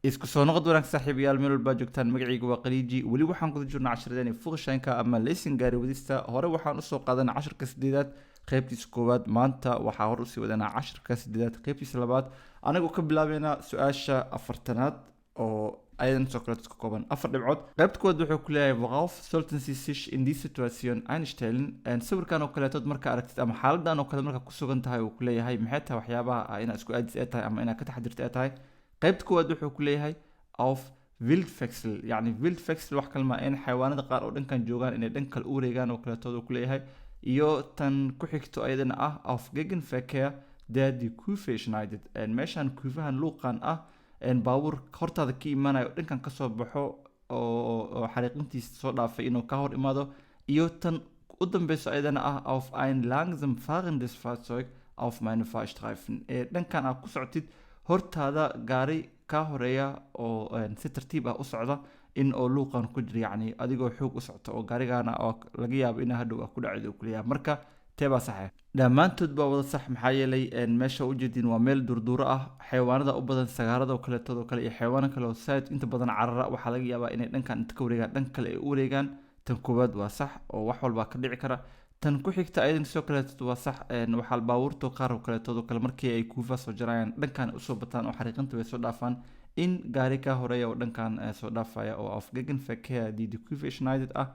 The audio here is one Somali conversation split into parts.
Isku soo noqod wanaag saaxiibayaal, meel walbaa joogtaan. Magacayga waa Qaliiji. Weli waxaan kuda jirnaa casharadeen Führerscheinka ama leysin gaari wadista. Hore waxaan usoo qaadanay casharka sideedaad qeybtiisa koowaad. Maanta waxaa hor usii wadanaa casharka sideedaad qeybtiisa labaad, anagoo ka bilaabeynaa su-aasha 40aad oo ayadan soo kaleeto ka kooban afar dhibcood. Qaybta koowaad wuxuu ku leeyahay: "Worauf sollten Sie sich in die Situation einstellen?" Sawirkan oo kaleetood marka aragtid ama xaaladan oo kale marka ku sugan tahay, uu ku leeyahay, maxay tahay waxyaabaha ah inaad isku aadis ee tahay ama inaad ka taxadirta ee tahay? Qaybta koowaad wuxuu ku leeyahay "auf Wildwechsel", yacni Wildwechsel wax kalma in xayawaanada qaar oo dhankan joogaan inay dhan kale u wareegaan oo kaleetood uu ku leeyahay. Iyo tan ku xigto ayadana ah "auf Gegenverkehr, der die Kurve schneidet", meeshan Kurvehan luuqan ah baabuur hortaada ka imaanayo oo dhankan kasoo baxo oo xariiqintiisa soo dhaafay inuu ka hor imaado. Iyo tan u dambeyso ayadana ah "auf ein langsam fahrendes Fahrzeug auf meine Fahrstreifen", ee dhankan aad ku socotid hortaada gaari kaa horeeya oo si tartiib ah u socda in oo luuqan ku jira, yacni adigoo xoog u socto oo gaarigana oo laga yaabo inaa hadhow ah ku dhacid uu kuleeyahay. Marka tee baa saxe? Dhammaantood baa wada sax. Maxaa yeelay meesha ujeedin waa meel durduuro ah, xayawaanada u badan sagaarada oo kaleetood oo kale iyo xayawaano kale oo saaid inta badan carara. Waxaa laga yaabaa inay dhankan inta ka wareegaan dhan kale ay u wareegaan. Tan koowaad waa sax oo wax walbaa ka dhici kara. Tan ku xigta ayadan sidoo kaleetood waa sax. Waxaa baabuurta qaar oo kaleetood oo kale markii ay Kurve soo jarayaan dhankan usoo bataan oo xariiqinta way soo dhaafaan, in gaari ka horeeya oo dhankan soo dhaafaya oo "auf Gegenverkehr, die die Kurve schneidet" ah.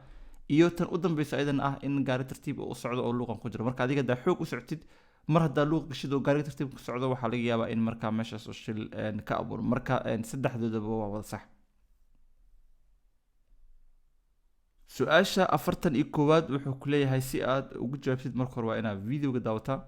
Iyo tan u dambeysa ayadan ah in gaari tartiib u socdo oo luuqan ku jiro. Marka adiga haddaa xoog u socotid, mar haddaa luuq gashid oo gaariga tartiib ku socdo, waxaa laga yaabaa in markaa meeshaas oo shil ka abuuro. Marka saddexdoodaba waa wada sax. Su-aasha 41aad wuxuu ku leeyahay, si aad ugu jawaabtid marka hore waa inaad videoga daawataa.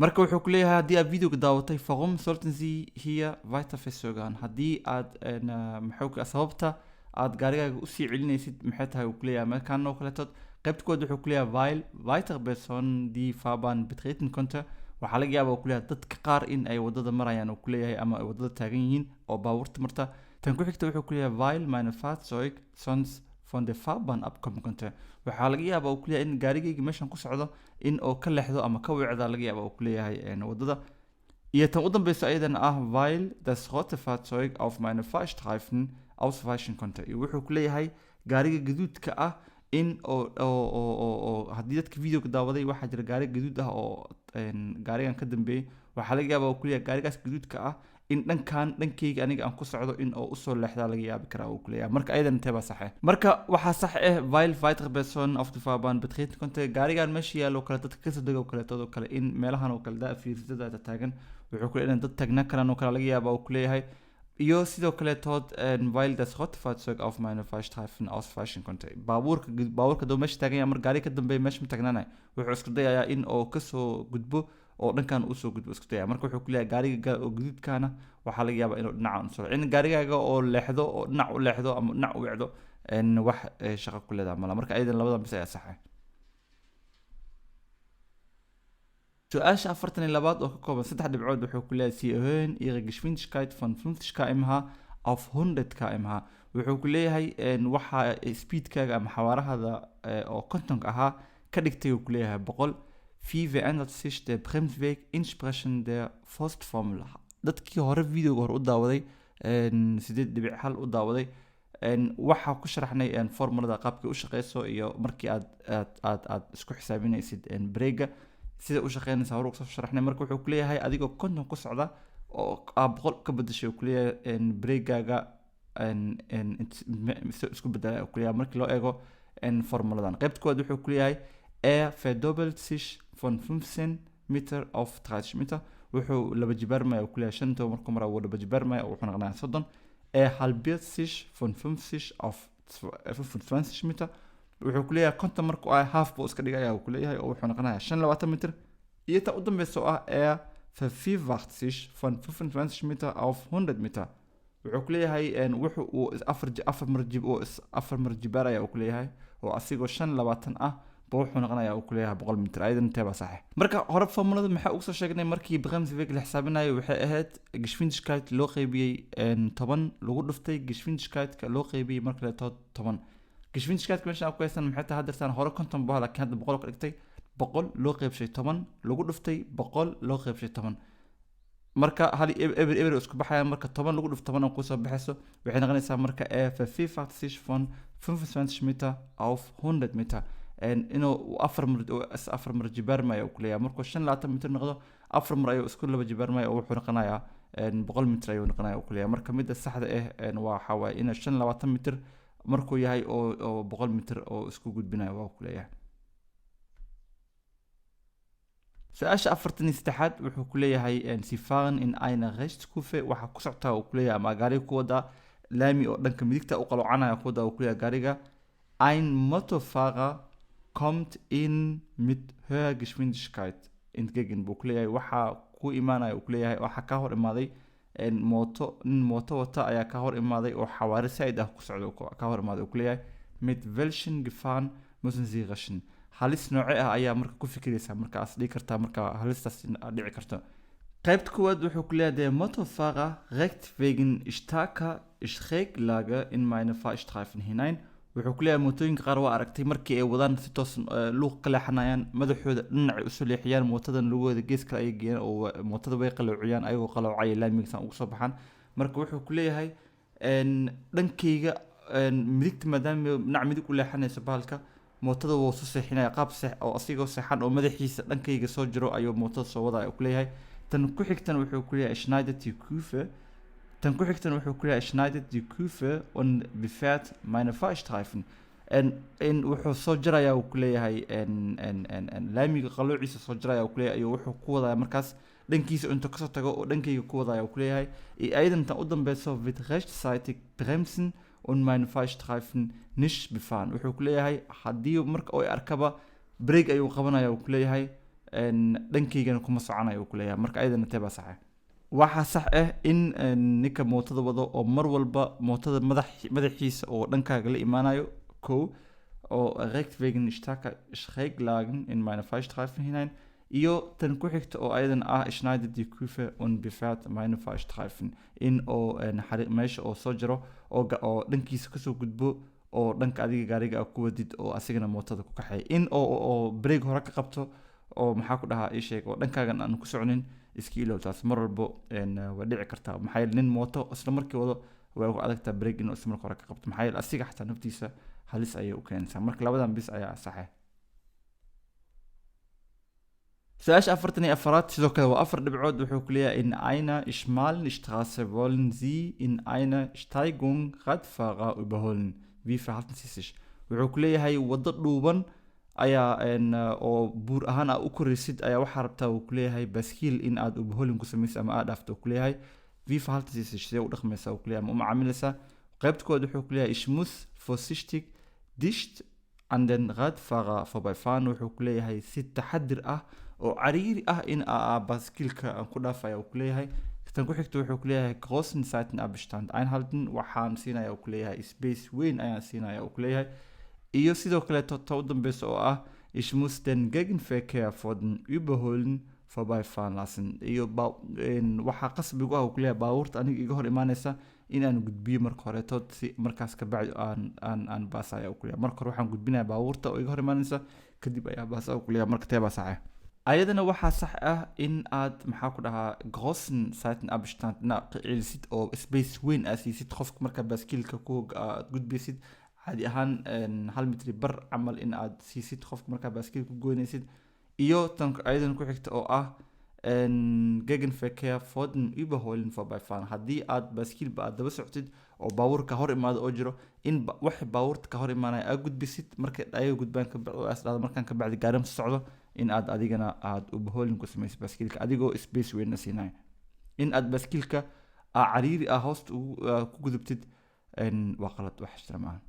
Marka wuxuu ku leeyahay, haddii aad videoga daawatay: "Warum sollten Sie hier weiter verzögern?" Haddii aad maxuu sababta aad gaarigaaga usii celinaysid maxay tahay, uu ku leeyahay markaan oo kaleetood. Qaybta koowaad wuxuu ku leeyahay "weil weitere Personen die Fahrbahn betreten konnte". Waxaa laga yaabaa, uu ku leeyahay, dadka qaar in ay wadada marayaan, uu ku leeyahay, ama ay wadada taagan yihiin oo baabuurta marta. Tan ku xigta wuxuu ku leeyahay "weil mein Fahrzeug sonst von der Fahrbahn abkommen konnte". Waxaa laga yaabaa, uu ku leeyahay, in gaarigayga meeshan ku socdo in oo ka leexdo ama ka weecda laga yaaba, uu ku leeyahay, wadada. Iyo tan u dambeysa ayadana ah "weil das rote Fahrzeug auf meine Fahrstreifen ausweichen konnte". Iyo wuxuu ku leeyahay gaariga gaduudka ah in oo haddii dadka videoga daawaday, waxaa jira gaari gaduud ah oo gaarigan ka dambeeyey. Waxaa laga yaabaa, uu ku leeyahay, gaarigaas gaduudka ah in dhankan dhankayga aniga aan ku socdo in oo usoo leexdaa laga yaabi karaa, uu ku leeyahay. Marka ayadan intee baa sax eh? Marka waxaa sax eh "weil weitere Personen auf die Fahrbahn betreten konnte". Gaarigan meesha yaalo kale dadka kasoo dega oo kaleetood oo kale in meelahan oo kale daa fiirsadada taagan, wuxuu ku leeyahay in dad taagnaan karaan oo kale laga yaabaa, uu ku leeyahay. Iyo sidoo kaleetood "weil das rote Fahrzeug auf meine Fahrstreifen ausweichen konnte". Baabuurka doo meesha taagan yahay, mar gaari ka dambeeya meesha ma taagnaanay, wuxuu isku dayayaa in oo kasoo gudbo oo dhankan usoo gudbo isku dayaya. Marka wuxuu ku leeyahay gaariga oo gaduudkaana waxaa laga yaabaa inuu dhinaca usoo in gaarigaaga oo leexdo oo dhinac u leexdo ama dhinac u wecdo wax shaqo ku leedaha mala. Marka ayadan labadan bis ayaa sax ah. Su-aasha 42aad oo ka kooban saddex dhibcood wuxuu ku leeyahay: "Sie erhöhen Ihre Geschwindigkeit von 50 km/h auf 100 km/h." Wuxuu ku leeyahay waxa speedkaaga ama xawaarahada oo 50-ka ahaa ka dhigtay, uu ku leeyahay, 100. "Wie verändert sich der Bremsweg entsprechend der Faustformel?" Dadkii hore videoga hore u daawaday, 8.1 u daawaday, waxaa ku sharaxnay formulada qaabkay u shaqeyso iyo markii aad isku xisaabinaysid breega sida u shaqeynaysa hore usoo sharaxnay. Marka wuxuu ku leeyahay adigoo 50 ku socda oo aa 100 ka bedeshay, uu ku leeyahay, breegaaga isku bedelay, uu ku leeyahay, markii loo eego formuladan. Qaybta koowaad wuxuu ku leeyahay "Er verdoppelt sich von 15 Meter auf 30 Meter". Wuxuu laba jibaarmaya, uu ku leeyahay, 15 markuu maraa wuu laba jibaarmaya oo wuxuu noqonayaa 30. "Er halbiert sich von 50 auf 25 Meter". Wuxuu ku leeyahay 50 markuu ah half buu iska dhigaya, uu ku leeyahay, oo wuxuu noqonayaa 25 mitir. Iyo ta u dambeysa oo ah "Er vervierfacht sich von 25 Meter auf 100 Meter". Wuxuu ku leeyahay wuxuu uu afar mar jib oo afar mar jibaaraya, uu ku leeyahay, oo asigoo 25 ah Ba wuxuu noqonayaa, uu kuleeyahay, 100 mitir. Ayadan intee baa sax? Marka hore formulada maxaa ugu soo sheegnay markii Bremsweg la xisaabinayo? Waxay ahayd Geschwindigkeit loo qeybiyey 10 lagu dhuftay Geschwindigkeit loo qeybiyey mar kaleeto 10. Geschwindigkeit meesha aan ku haysan maxay tahay haddeertaan? Hore 50 buu ahaa, laakiin hadda 100 ka dhigtay. 100 loo qeybshay 10 lagu dhuftay 100 loo qeybshay 10. Marka hal eber eber isku baxayaan. Marka 10 lagu dhufto 10 oo kusoo baxayso waxay noqonaysaa marka e vervielfacht sich von 25 Meter auf 100 Meter. Inuu afar mar is afar mar jibaarmaya uu kuleeyahay. Markuu 25 mitir noqdo, afar mar ayuu isku laba jibaarmaya oo wuxuu noqonayaa 100 mitir ayuu noqonaya uu kuleeyahay. Marka midda saxda ah waxa waaye in 25 mitir markuu yahay oo 100 mitir oo isku gudbinayo waa kuleeyahay. Su-aasha 43aad wuxuu ku leeyahay: Sie fahren in einer Rechtskurve, waxaa ku soctaa uu kuleeyahay ama gaariga ku wadaa laami oo dhanka midigta u qaloocanaya ku wadaa uu kuleeyahay gaariga. Ein Motorfahrer kommt Ihnen mit höherer Geschwindigkeit entgegen, buu kuleeyahay. Waxaa ku imaanaya uu kuleeyahay, waxaa ka hor imaaday mooto. Nin mooto wata ayaa ka hor imaaday oo xawaare saaid ah ku socda ka hor imaaday uu kuleeyahay. Mit welchen Gefahren müssen Sie rechnen? Halis nooce ah ayaa marka ku fikiraysaa marka aas dhigi kartaa marka halistaas in aad dhici karto? Qaybta koowaad wuxuu ku leeyahay: Der Motorfahrer regt wegen starker Schräglage in meine Fahrstreifen hinein. Wuxuu ku leeyahay mootooyinka qaar waa aragtay markii ay wadaan si toosan luuq ka leexanayaan, madaxooda dhinacay usoo leexiyaan, mootadan lugahooda gees kale ayay geeyaan oo mootada way qaloociyaan, ayagoo qaloocaya laamiga saan ugu soo baxaan. Marka wuxuu ku leeyahay dhankayga midigta, maadaama dhinac midig u leexanayso bahalka mootada, wuu soo seexinaya qaab seex oo asigoo seexan oo madaxiisa dhankayga soo jiro ayuu mootada soo wadaya uu ku leeyahay. Tan ku xigtan wuxuu ku leeyahay schneidet die Kurve. Tan ku xigtan wuxuu ku leeyahay schneidet die Kurve und befährt meine Fahrstreifen. En wuxuu soo jarayaa uu ku leeyahay en laamiga qaloociisa soo jaraya uu ku leeyahay iyo wuxuu ku wadaya markaas dhankiisa intuu kasoo tago oo dhankayga ku wadaya uu ku leeyahay. Iyo ayadan tan u dambeyso wird rechtzeitig bremsen und meine Fahrstreifen nicht befahren. Wuxuu ku leeyahay haddii marka oo arkaba brake ayuu qabanaya uu ku leeyahay, dhankaygana kuma soconayo uu ku leeyahay. Marka ayadana tee baa sax ah? Waxaa sax ah in ninka mootada wado oo mar walba mootada madaxiisa oo dhankaaga la imaanayo kow oo regt wegen starker Schräglagen in meine Fahrstreifen hinein, iyo tan ku xigta oo ayadan ah schneidet die Kurve und befährt meine Fahrstreifen, in oo meesha oo soo jaro oo dhankiisa kasoo gudbo oo dhanka adiga gaariga aad ku wadid oo asigana mootada ku kaxeeya, in oo brake hore ka qabto oo maxaa ku dhahaa ii sheeg oo dhankaagan aan ku soconin. Iska ilow taas, mar walbo waa dhici kartaa. Maxaa yeele nin mooto isla markii wado way ugu adagtaa brake inuu isla marka hore ka qabto, maxaa yeele asiga xataa naftiisa halis ayay u keenaysaa. Marka labadan bis ayaa saxe. Su-aasha 44aad sidoo kale waa afar dhibcood. Wuxuu ku leeyahay: In einer schmalen Straße wollen Sie in einer Steigung Radfahrer überholen. Wie verhalten Sie sich? Wuxuu ku leeyahay waddo dhuuban ayaa oo buur ahaan aa u koraysid ayaa waxaa rabtaa, uu ku leeyahay, baaskiil in aad überholen ku samaysid ama aad dhaafto, uu ku leeyahay. Wie verhalten Sie sich? Sidee u dhaqmaysaa, uu ku leeyahay, ama u macaamilaysaa? Qaybta koowaad wuxuu ku leeyahay: Ich muss vorsichtig dicht an den Radfahrer vorbeifahren. Wuxuu ku leeyahay si taxadir ah oo cariiri ah in aa baaskiilka aan ku dhaafaya, uu ku leeyahay. Tan ku xigta wuxuu ku leeyahay großen Seitenabstand einhalten, waxaan siinaya, uu ku leeyahay, space weyn ayaan siinaya, uu ku leeyahay. Iyo sidoo kaleeto ta u dambeysa oo ah ich muss den Gegenverkehr vor den Überholen vorbeifahren lassen. Iyo waxaa qasbigu ah, uu ku leeyahay, baabuurta aniga iga hor imaaneysa in aan gudbiyo marka horeeto, si markaas kabacdi aan baasaya, uu ku leeyahay. Marka hore waxaan gudbinaya baabuurta oo iga hor imaaneysa, kadib ayaa baasa, uu ku leeyahay. Marka tee baa saxe? Ayadana waxaa sax ah in aad maxaa ku dhahaa großen Seitenabstand inaad celisid oo space weyn aad siisid qofka markaa baaskiilka ku aad gudbaysid. Caadi ahaan 1.5 mitri camal in aad siisid qofka markaa baaskiilka ku goynaysid. Iyo tan ayadan ku xigta oo ah Gegenverkehr vor den Überholen vorbeifahren. Haddii aad baaskiilba aad daba socotid oo baabuurka hor imaado oo jiro in wax baabuurta ka hor imaanaya aad gudbisid, markay ayaga gudbaan ka bacdi oo aas dhahdo markaan ka bacdi gaari ma socdo, in aad adigana aad überholen ku samaysid baaskiilka adigoo space weyn siinaya. In aad baaskiilka aa cariiri ah hoosta ugu ku gudubtid waa qalad, wax jira maaha.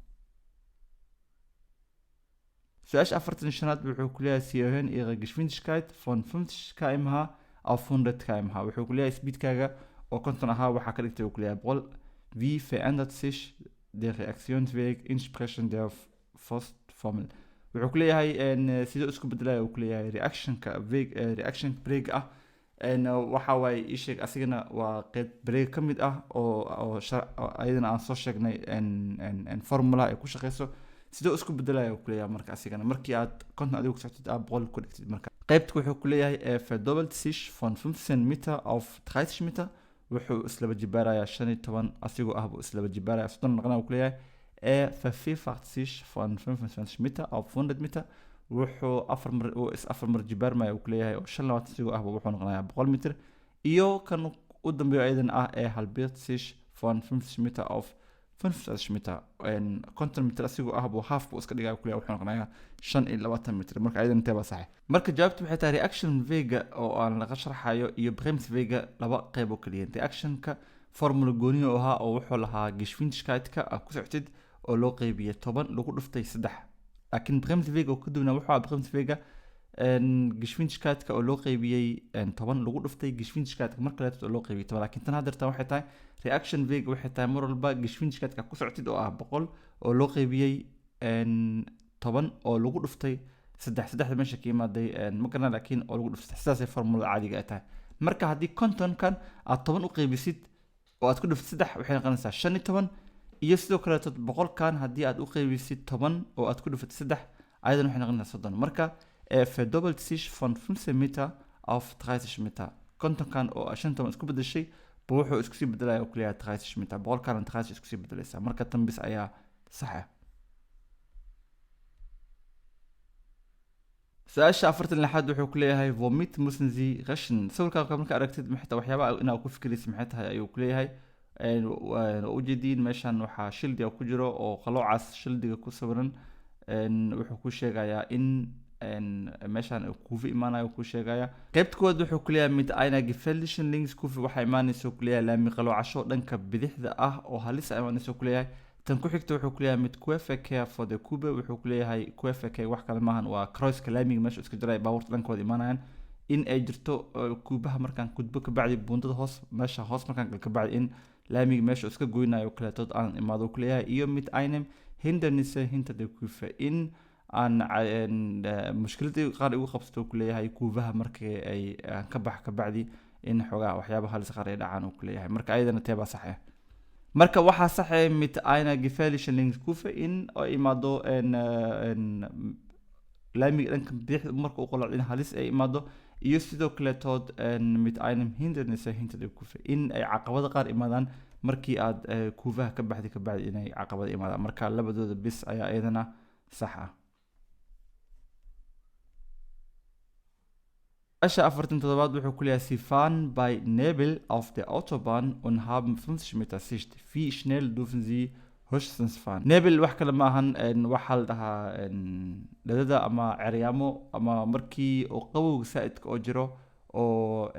Su-aasha 45aad wuxuu ku leeyahay: Sie erhöhen Ihre Geschwindigkeit von 50 km/h auf 100 km/h. Wuxuu ku leeyahay speedkaaga oo 50 ahaa waxaa ka dhigtay, uu ku leeyahay, 100. Wie verändert sich der Reaktionsweg entsprechend der Faustformel? Wuxuu ku leeyahay sidoo isku bedelaya uu ku leeyahay reactionka Weg, reaction brake ah. Waxa waaye, ii sheeg, asigana waa qeyb brake ka mid ah oo ayadana aan soo sheegnay formula ay ku shaqeyso. Sidoo isku bedelaya uu kuleeyahay marka asigana markii aad 50 adigu ku socotid, aad 100 ku dhigtid. Marka qaybta wuxuu kuleeyahay verdoppelt sich von 15 Meter auf 30 Meter. Wuxuu islaba jibaarayaa 15 asigoo ah buu islaba jibaaraya, 30 noqonaya uu kuleeyahay. Vervierfacht sich von 25 Meter auf 100 Meter. Wuxuu afar mar uu is afar mar jibaarmaya uu kuleeyahay, oo 25 asigoo ah buu wuxuu noqonayaa 100 mitir. Iyo kan u dambeeyo ayadan ah ee halbiert sich von 50 Meter auf 65 Meter. 50 mitir asigoo ah buu half buu iska dhigaya kuleeyahay, wuxuu noqonayaa 25 mitir. Marka ayadan intee baa sax? Marka jawaabtu waxay tahay Reaktionswege oo aan laga sharxayo iyo Bremswege laba qeyb oo kaliya. Reactionka formula gooniya oo ahaa, oo wuxuu lahaa Geschwindigkeit-ka aad ku socotid oo loo qeybiyey 10 lagu dhuftay saddex. Laakiin Bremswege oo ka duwanaa wuxuu ahaa Bremswege Geschwindigkeit-ka oo loo qeybiyey 10 lagu dhuftay Geschwindigkeit-ka mar kaleeto oo loo qeybiyey 10. Laakiin tan haddeertan waxay tahay Reaktionswege, waxay tahay mar walba Geschwindigkeit-ka ku socotid oo ah 100 oo loo qeybiyey 10 oo lagu dhuftay saddex. Saddexda meesha ka imaaday ma garana, laakiin oo lagu dhuftay sidaasay formulada caadiga ay tahay. Marka haddii 50-kan aad 10 u qeybisid oo aad ku dhuftid saddex, waxay noqonaysaa 15. Iyo sidoo kaleeto 100-kan haddii aad u qeybisid 10 oo aad ku dhufatid saddex, ayadan waxay noqonaysaa 30. Marka verdoppelt sich von 15 Meter auf 30 Meter, 50-kan oo 15 isku bedeshay ba wuxuu isku sii bedelaya oo kuleeyahay 30 Meter, 100-kana 30 isku sii bedelaysaa. Marka tan bis ayaa sax ah. Su-aasha 46aad wuxuu ku leeyahay: Womit müssen Sie rechnen? Sawirka marka aragtid, maxay tahay waxyaabaha inaad ku fikiraysa, maxay tahay ayuu ku leeyahay. Waa ujeediin meeshan waxaa Schildiga ku jiro oo qaloocaas Schildiga ku sawiran. Wuxuu ku sheegayaa in meeshan uu Kurve imaanayo ku sheegaya. Qaybta koowaad wuxuu ku leeyahay mit einer gefährlichen Linkskurve. Waxaa imaanaysa ku leeyahay laami qaloocasho dhanka bidixda ah oo halis ah imaanaysa ku leeyahay. Tan ku xigta wuxuu ku leeyahay mit Querverkehr vor der Kurve. Wuxuu ku leeyahay Querverkehr wax kale maahan, waa Kreuska laamiga meesha iska jira ay baabuurta dhankooda imaanayaan, in ay jirto kuubaha markaan gudbo kabacdi, buundada hoos, meesha hoos markaan gal kabacdi, in laamiga meesha iska goynayo kaleetood aan imaado ku leeyahay. Iyo mit einem Hindernisse hinter der Kurve, in aan mushkiladii qaar igu qabsato ku leeyahay Kurveha markii ay aan ka bax kabacdi, in xoogaa waxyaaba halis qaar ay dhacaan uu ku leeyahay. Marka ayadana tee baa sax ah? Marka waxaa sax ah mit einer gefährlichen Linkskurve, in ay imaado laamiga dhanka bidixda marka uu qoloc in halis ay imaado. Iyo sidoo kaletood mit einem Hindernisse hinter der Kurve, in ay caqabado qaar imaadaan markii aad Kurveha ka baxdi kabacdi, inay caqabado imaadaan. Marka labadooda bis ayaa iyadana sax ah. Su-aasha 47aad wuxuu ku leeyahay: Sie fahren bei Nebel auf der Autobahn und haben 50 Meter Sicht. Wie schnell dürfen Sie höchstens fahren? Nebel wax kale ma ahan, waxaa la dhahaa dhadada ama ceryaamo, ama markii oo qabowga saa'idka oo jiro oo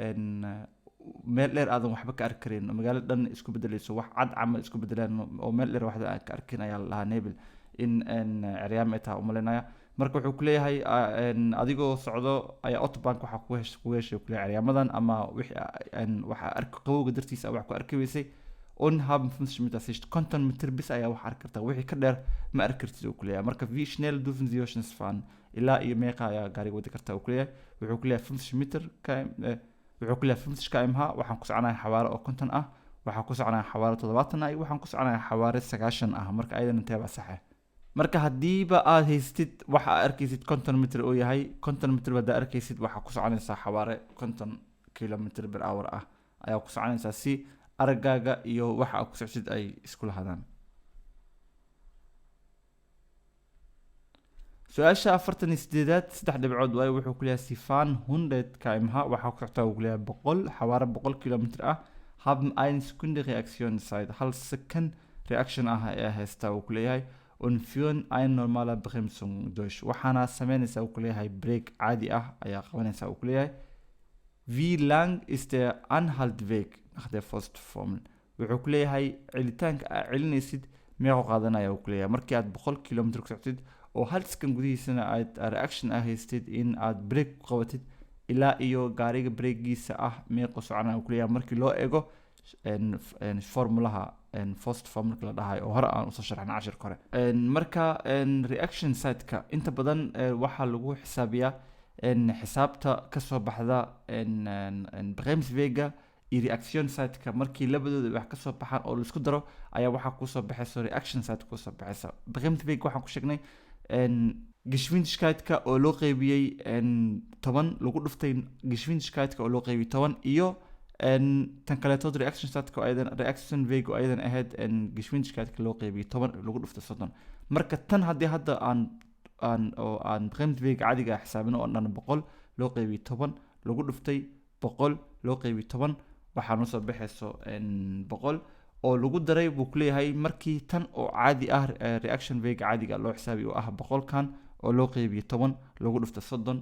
meel dheer aadan waxba ka arki karin, oo magaalo dhan isku bedelayso, wax cad camal isku bedelaan oo meel dheer waxba aan ka arkin ayaa la dhahaa Nebel. In ceryaamo ay tahay umalaynaya. Marka wuxuu ku leeyahay adigoo socdo ayaa Autobahn waxaa ku heshay kuleeyahay ceryaamadan ama wixii waxa arki qabowga dartiisa wax ku arki weysay. Und haben 50 Meter Sicht, 50 mitir bis ayaa wax arki kartaa, wixii ka dheer ma arki kartid uu kuleeyahay. Marka wie schnell dürfen Sie höchstens fahren? Ilaa iyo meeqa ayaa gaariga wadi kartaa uu kuleeyahay? Wuxuu kuleeyahay 50 Meter km, wuxuu kuleeyahay 50 kmh. Waxaan ku soconaya xawaare oo 50 ah, waxaan ku soconaya xawaare 70 ah, iyo waxaan ku soconaya xawaare 90 ah. Marka ayadana intee baa sax ah? Marka haddiiba aad haystid waxa aad arkaysid 50 mitir oo yahay, 50 mitir baad arkaysid, waxaa ku soconaysaa xawaare 50 kilometer per hour ah ayaa ku soconaysaa, si araggaaga iyo waxa aad ku socotid ay isku lahadaan. Su-aasha 48aad saddex dhibcood waayo. Wuxuu ku leeyahay Sie fahren 100 kmh. Waxaa ku socotaa uu ku leeyahay 100, xawaare 100 kilometer ah. Haben eine Sekunde Reaktionszeit, hal second reaction ah ayaa haystaa uu ku leeyahay. Und führen eine normale Bremsung durch. Waxaana sameynaysaa uu ku leeyahay brake caadi ah ayaa qabanaysaa uu ku leeyahay. Wie lang ist der Anhaltweg nach der Faustformel? Wuxuu ku leeyahay celitaanka aad celinaysid meequu qaadanaya uu ku leeyahay, markii aad 100 kilometer ku socotid oo hal second gudihiisana aad reaction ah haystid in aad brake ku qabatid, ilaa iyo gaariga brakegiisa ah meequu soconaya uu ku leeyahay, markii loo eego formulaha Faustformel la dhahayo oo hore aan usoo sharxnay cashirka hore. Marka Reaktionszeit-ka inta badan waxaa lagu xisaabiyaa xisaabta kasoo baxda Bremsweg-ga iyo Reaktionszeit-ka. Markii labadooda wax kasoo baxaan oo laisku daro ayaa waxaa kusoo baxaysa Reaktionszeit kusoo baxaysa. Bremsweg waxaan ku sheegnay Geschwindigkeit-ka oo loo qeybiyey 10, lagu dhuftay Geschwindigkeit-ka oo loo qeybiyey 10, iyo tan kaleetood Reaktionszeit-ka oo ayadan Reaktionsweg oo ayadan ahayd Geschwindigkeit-ka loo qeybiyey 10, lagu dhuftay 30. Marka tan haddii hadda aan oo aan Bremsweg caadiga ah xisaabino oo dhan 100 loo qeybiyey 10, lagu dhuftay 100 loo qeybiyey 10, waxaa noo soo baxayso 100 oo lagu daray buu kuleeyahay. Markii tan oo caadi ah Reaktionsweg caadiga loo xisaabiyo oo ah 100-kan oo loo qeybiyey 10, lagu dhuftay 30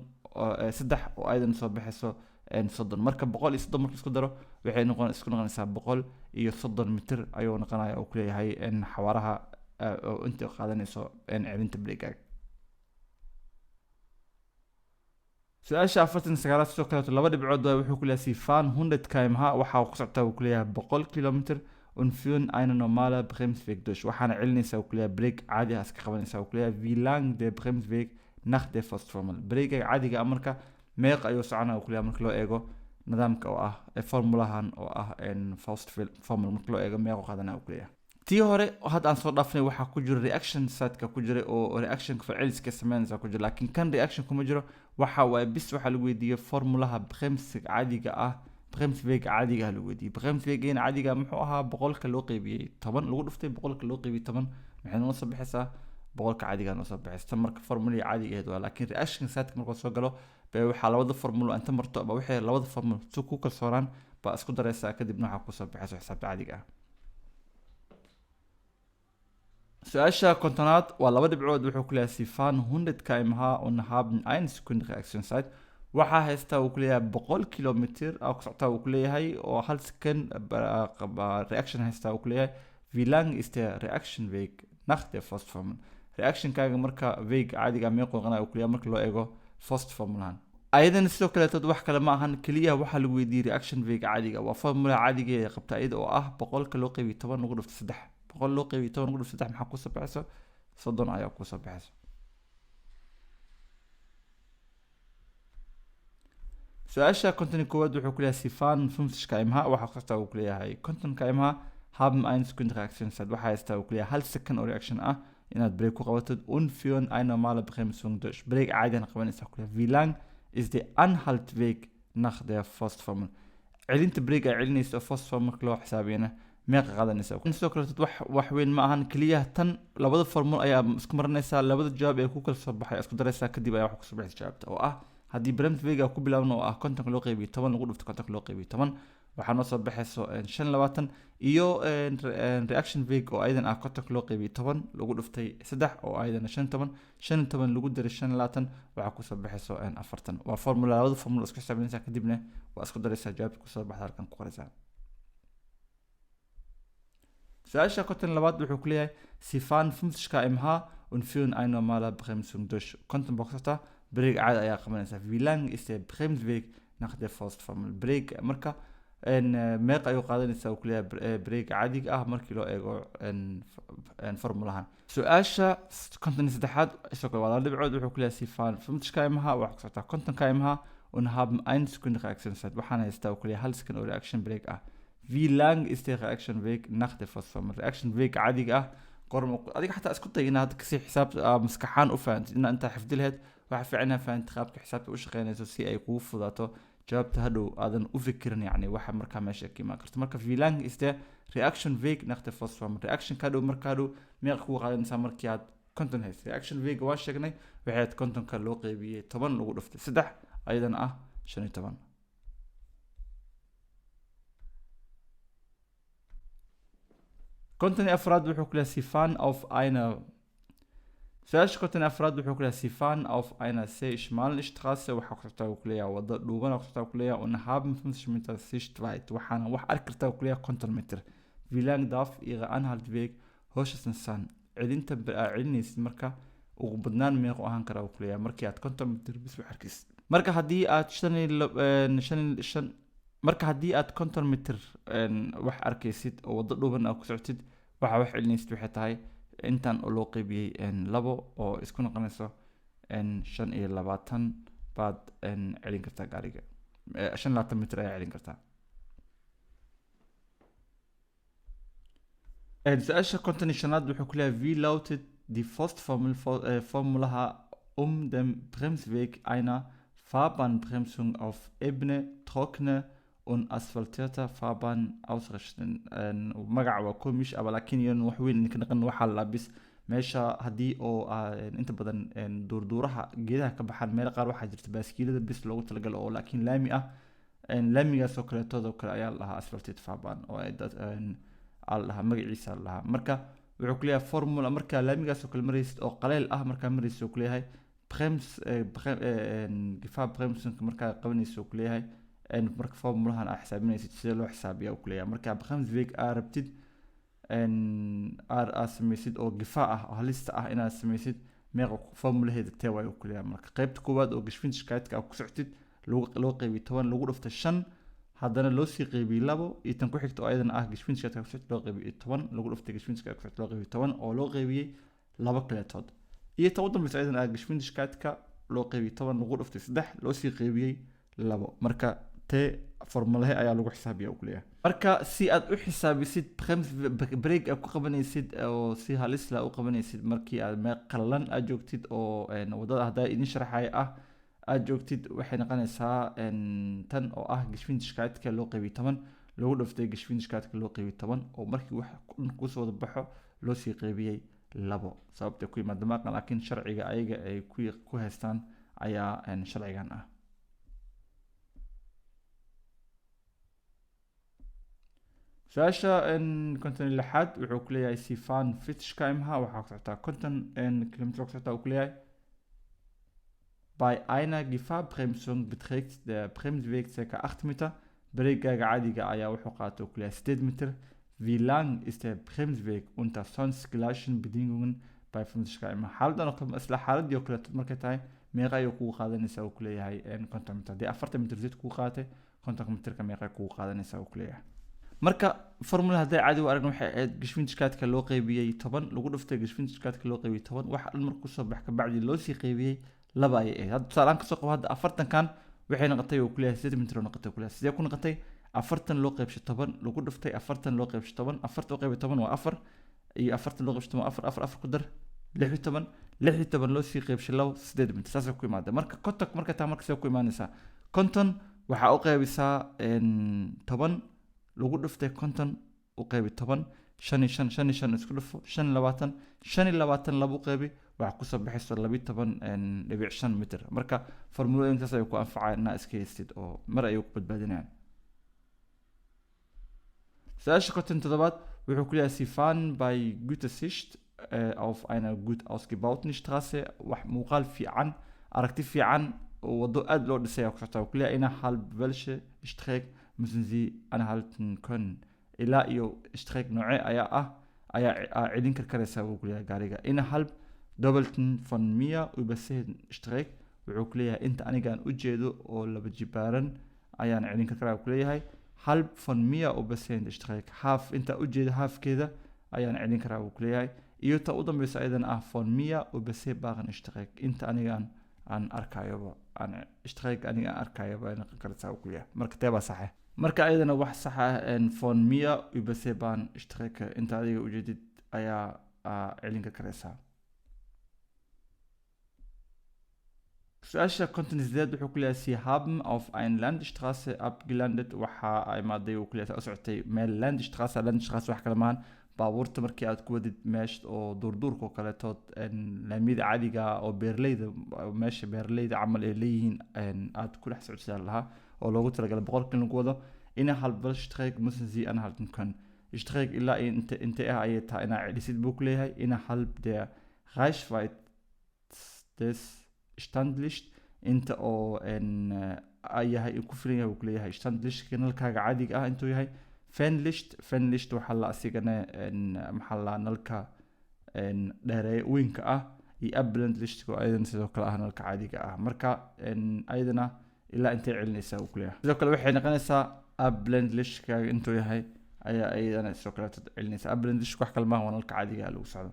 saddex, oo ayadan soo baxayso 30. Marka 130 marka isku daro waxay noqon isku noqonaysaa 130 mitir ayuu noqonaya oo kuleeyahay xawaaraha oo inta qaadanayso celinta brake-gaaga. Su-aasha 49aad sidoo kaleeto laba dhibcood waay. Wuxuu kuleeyahay: Sie fahren 100 kmh, waxaa ku socotaa uu kuleeyahay 100 kilometer, und führen eine normale Bremsweg durch, waxaana celinaysaa uu kuleeyahay brake caadi ah iska qabanaysaa uu kuleeyahay. Wie lang der Bremsweg nach der Faustformel? Brake caadiga ah marka meeq ayuu soconaya uu kuleeyahay marka loo eego nidaamka oo ah formulahan oo ah Faustformel, marka loo eego meeqo qaadanaya uu kuleeyahay? Tii hore hadda aan soo dhaafnay waxaa ku jira Reaktionszeit-ka ku jiray oo reactionka falceliska sameynaysa ku jira, laakiin kan reaction kuma jiro. Waxa waaye bis waxaa lagu weydiiyey formulaha Bremsweg caadiga ah, Bremsweg caadiga ah lagu weydiiyey. Bremsweg-een caadiga muxuu ahaa? 100-ka loo qeybiyey 10, lagu dhuftay 100-ka loo qeybiyey 10, maxay noo soo baxaysaa? 100-ka caadiga noo soo baxaysa. Tan marka formulihii caadiga ahayd waa, laakiin Reaktionszeit-ka markuu soo galo bay waxaa labada formulo inta marto ba waxay labada formula si ku kalsoonaan baa isku daraysaa, kadibna waxaa kusoo baxaysa xisaabta caadiga ah. Su-aasha 50aad waa laba dhibcood. Wuxuu ku leeyahay: Sie fahren 100 kmh und haben eine Sekunde Reaktionszeit. Waxaa haystaa uu kuleeyahay 100 kilometer aa ku socotaa uu kuleeyahay oo hal second reaction haystaa uu kuleeyahay. Wie lang ist der Reaktionsweg nach der Faustformel? Reactionkaaga marka weg caadiga meequu noqonaya uu kuleeyahay marka loo eego Faustformelahan? Ayadana sidoo kaleetood wax kale ma ahan, keliya waxaa lagu weydiiyey Reaktionsweg caadiga waa formula caadiga ee qabta iyada oo ah 100-ka loo qeybiyo 10, lagu dhufto saddex. 100 loo qeybiyo 10, lagu dhufto saddex, maxaa kusoo baxayso? 30 ayaa kusoo baxayso. Su-aasha 51aad wuxuu ku leeyahay: Sie fahren 50 kmh, waxaa kusoctaa uu kuleeyahay 50 kmh, haben eine Sekunde Reaktionszeit, waxaa haystaa uu kuleeyahay hal second oo reaction ah inaad brake ku qabatid, und führen eine normale Bremsung durch, brake caadiyan qabanaysaa kuleeyahay. Wie lang ist der Anhaltweg nach der Faustformel? Celinta brake ay celinaysa oo Faustformel marka loo xisaabiyana meeqa qaadanaysa? Sidoo kale wax weyn ma ahan, keliya tan labada formul ayaa isku marinaysaa, labada jawaab ee ku kala soo baxay isku daraysaa, kadib ayaa wax kusoo baxaysa jawaabta oo ah haddii Bremsweg ku bilaabno oo ah 50-ka loo qeybiyo 10, lagu dhufto 50-ka loo qeybiyo 10, waxaa noo soo baxayso 25, iyo Reaktionsweg oo ayadan ah 50-ka loo qeybiyo 10, lagu dhuftay saddex, oo ayadana 15. 15 lagu daray 25 waxaa kusoo baxayso 40. Waa formula, labada formula isku xisaabinaysaa, kadibna waa isku daraysaa, jawaabta kusoo baxda halkan ku qoraysaa. Su-aasha 52aad wuxuu ku leeyahay: Sie fahren 50 kmh und führen eine normale Bremsung durch. 50 baa ku socotaa, brake caadi ayaa qabanaysaa. Wie lang ist der Bremsweg nach der Faustformel? Brake marka meeq ayuu qaadanaysaa uu kuleeyahay brake caadiga ah markii loo eego formulahan? Su-aasha 53aad isagoo kale waa laba dhibcood. Wuxuu kuleeyahay: Sie fahren 50 kmh, waxaa ku socotaa 50 kmh, und haben eine Sekunde Reaktionszeit, waxaana haystaa uu kuleeyahay hal second oo reaction brake ah. Wie lang ist der Reaktionsweg nach der Faustformel? Reaktionsweg caadiga ah qorma adiga xataa isku day inaad kasii xisaab maskaxaan u fahantid inaad intaa xifdi lahayd. Waxaa fiican inaad fahantid qaabka xisaabta u shaqeynayso si ay kugu fudaato jawaabta hadhow aadan u fikirin, yacni waxa markaa meesha ka imaan karto. Marka wie lang ist der Reaktionsweg nach der Faustformel? Reaction ka hadhow marka hadhow meeqa kugu qaadanaysaa markii aad 50 haysid? Reaktionsweg waa sheegnay, waxay ahayd 50-ka loo qeybiyey 10, lagu dhuftay saddex, ayadana ah 15. 54aad wuxuu ku leeyahay: Sie fahren auf einer Su-aasha 54aad wuxuu ku leeyahay: Sie fahren auf einer sehr schmalen Straße, waxaa ku socotaa uu ku leeyahay waddo dhuuban ku socotaa ku leeyahay, und haben 50 Meter Sichtweite, waxaana wax arki kartaa uu ku leeyahay 50 meter. Wie lang darf Ihre Anhalteweg höchstens sein? Celinta aa celinaysid marka ugu badnaan meequ ahaan karaa uu ku leeyahay markii aad 50 mitir bis wax arkaysid? Marka haddii aad shan iyo shan iyo shan Marka haddii aad 50 mitir wax arkaysid oo waddo dhuuban aad ku socotid, waxa wax celinaysid waxay tahay intan oo loo qaybiyey labo oo isku noqonayso 25 baad celin kartaa gaariga. 25 mitir ayaa celin kartaa. Su-aasha 55aad wuxuu ku leeyahay: Wie lautet die Faustformel, formulaha dem Bremsweg einer Fahrbahnbremsung auf ebene, trockene und asphaltierter Fahrbahn ausrechnen? Magaca waa komisch, aber laakiin iyan wax weyn idinka dhaqan. Waxaa la bis meesha haddii oo inta badan duurduuraha geedaha ka baxaan, meelo qaar waxaa jirta baaskiilada bis loogu talagalo oo laakiin laami ah. Laamigaas oo kaleetoodo kale ayaa la dhahaa asphaltiert Fahrbahn oo ay dad aa la dhahaa, magaciisa la dhahaa. Marka wuxuu ku leeyahay formula marka laamigaas oo kale maraysid oo qaleel ah, markaa maraysid oo kuleeyahay brems Gefahrbremsung markaa qabanaysid oo kuleeyahay, marka formulahan aa xisaabinaysid sidee loo xisaabiyaa uu kuleeyahay. Marka Bremsweg aa rabtid aa samaysid oo Gefahr ah oo halista ah inaad samaysid, meeqa formulaheeda tee waay uu kuleeyahay. Marka qaybta koowaad oo Geschwindigkeit aa ku socotid loo qaybiyo 10 lagu dhufta 5, haddana loo sii qaybiyey labo, iyo tan ku xigta oo ayadana ah Geschwindigkeit ku socotid loo qaybiyo 10 lagu dhuftay Geschwindigkeit ku socotid loo qaybiyo 10 oo loo qaybiyey laba kaleetood, iyo tan u dambeysa ayadana ah Geschwindigkeit-ka loo qaybiyey 10 lagu dhuftay 3 loo sii qaybiyey labo. Marka tee formulahe ayaa lagu xisaabiya uu kuleeyahay. Marka si aad u xisaabisid brems brake aad ku qabanaysid oo si halis la u qabanaysid markii aad meel qallalan aad joogtid oo wadada haddaa idin sharaxaya ah aad joogtid, waxay noqonaysaa tan oo ah Geschwindigkeit-ka loo qaybiyo 10 lagu dhuftay Geschwindigkeit-ka loo qaybiyo 10 oo markii wax dhan kusoo wada baxo loo sii qaybiyey labo. Sababta ku yimaada maaqan, laakiin sharciga ayaga ay ku haystaan ayaa sharcigan ah. Su-aasha 56aad wuxuu ku leeyahay: Sie fahren 40 kmh, waxaa ku socotaa 50 kilometer ku socotaa uu ku leeyahay. Bei einer Gefahrbremsung beträgt der Bremsweg ca. 8 Meter. Brakegaaga caadiga ayaa wuxuu qaatay uu ku leeyahay 8 meter. Wie lang ist der Bremsweg unter sonst gleichen Bedingungen bei 50 km? Xaaladan oo kale, isla xaaladii oo kaleeto markay tahay, meeqa ayuu kugu qaadanaysaa uu ku leeyahay 50 mitir? Haddii 40 mitir zid kugu qaadatay, 50 mitirka meeqa kugu qaadanaysaa uu ku leeyahay. Marka formula hadday caadi u aragna waxay ahayd Geschwindigkeit-ka loo qaybiyey 10 lagu dhuftay Geschwindigkeit-ka loo qaybiyey 10, waxa dhan marka kusoo bax kabacdi loo sii qaybiyey laba ayay ahayd. Hadda tusaale ahaan kasoo qabo, hadda 40-kan waxay noqotay uu kuleeyahay 8 mitir oo noqotay kuleeyahay. Sidee ku noqotay? 40 loo qaybshay 10 lagu dhuftay 40 loo qaybshay 10, 40 u qaybiy 10 waa 4, iyo 40 loo qaybshay 10 waa 4, 4 4 ku dar 16, 16 loo sii qaybshay labo, 8 mitir. Saasay ku imaadeen. Marka 50 marka taa marka sidee ku imaanaysaa? 50 waxaa u qaybisaa 10 lagu dhuftay 50 u qaybi 10, 5 iyo 5, 5 iyo 5 isku dhufo, 25, 25 laba u qaybi, waxaa kusoo baxayso 12.5 mitir. Marka formulooyinkaas ayay ku anfacayaan inaa iska haystid oo mar ayay ku badbaadinayaan. Su-aasha 57aad wuxuu ku leeyahay: Sie fahren bei guter Sicht auf einer gut ausgebauten Straße. Wax muuqaal fiican, aragti fiican oo waddo aad loo dhisay ayaa ku socotaa uu ku leeyahay. Innerhalb welche Strecke müssen Sie anhalten können? Ilaa iyo Strecke noocee ayaa ah ayaa celin karkaraysaa buu ku leeyahay gaariga? Innerhalb doppelten von mir übersehen Strecke, wuxuu ku leeyahay inta anigaan u jeedo oo laba jibaaran ayaan celin karkaraa ku leeyahay. Halb von mir übersehen Strecke, half inta u jeedo halfkeeda ayaan celin karaa buu ku leeyahay. Iyo ta u dambeysa ayadana ah von mir übersehbaren Strecke, inta anigaan aan arkayoba aan Strecke aniga aan arkayoba ay noqon kartaa uu ku leeyahay. Marka tee baa sax ah? Marka ayadana wax sax ah von mir übersehbaren Strecke, inta adiga ujeedid ayaa celin karkaraysaa. Su-aasha 58aad wuxuu ku leeyahay: Sie haben auf ein Landstraße abgelandet. Waxa ay imaaday uu ku leeyahay u socotay meel Landstraße. Landstraße wax kale maahan, baabuurta markii aad ku wadid meesha oo duurduurka oo kaleetood, laamiyada caadiga ah oo beeraleyda, meesha beeraleyda camal ay leeyihiin, aad ku dhex socodsidaa lahaa oo loogu talagalay 100 in lagu wado. Innerhalb welcher Strecke müssen Sie anhalten können? Strecke ilaa iyo inte ah ayay tahay inaa celisid buu ku leeyahay. Innerhalb der Reichweite des Standlicht, inta oo ay yahay ku filan yahay buu ku leeyahay Standlicht nalkaaga caadiga ah intuu yahay. Fernlicht, Fernlicht waxaa la asigana maxaa la nalka dheereeye weynka ah, iyo Abblendlicht oo ayadana sidoo kale ah nalka caadiga ah. Marka ayadana ilaa intay celinaysaa uu ku leeyahay. Sidoo kale waxay noqonaysaa Abblendlichtkaaga intuu yahay ayaa iyadana sidoo kaleeto celinaysa. Abblendlicht wax kale maaha, waa nalka caadiga ah lagu socdo.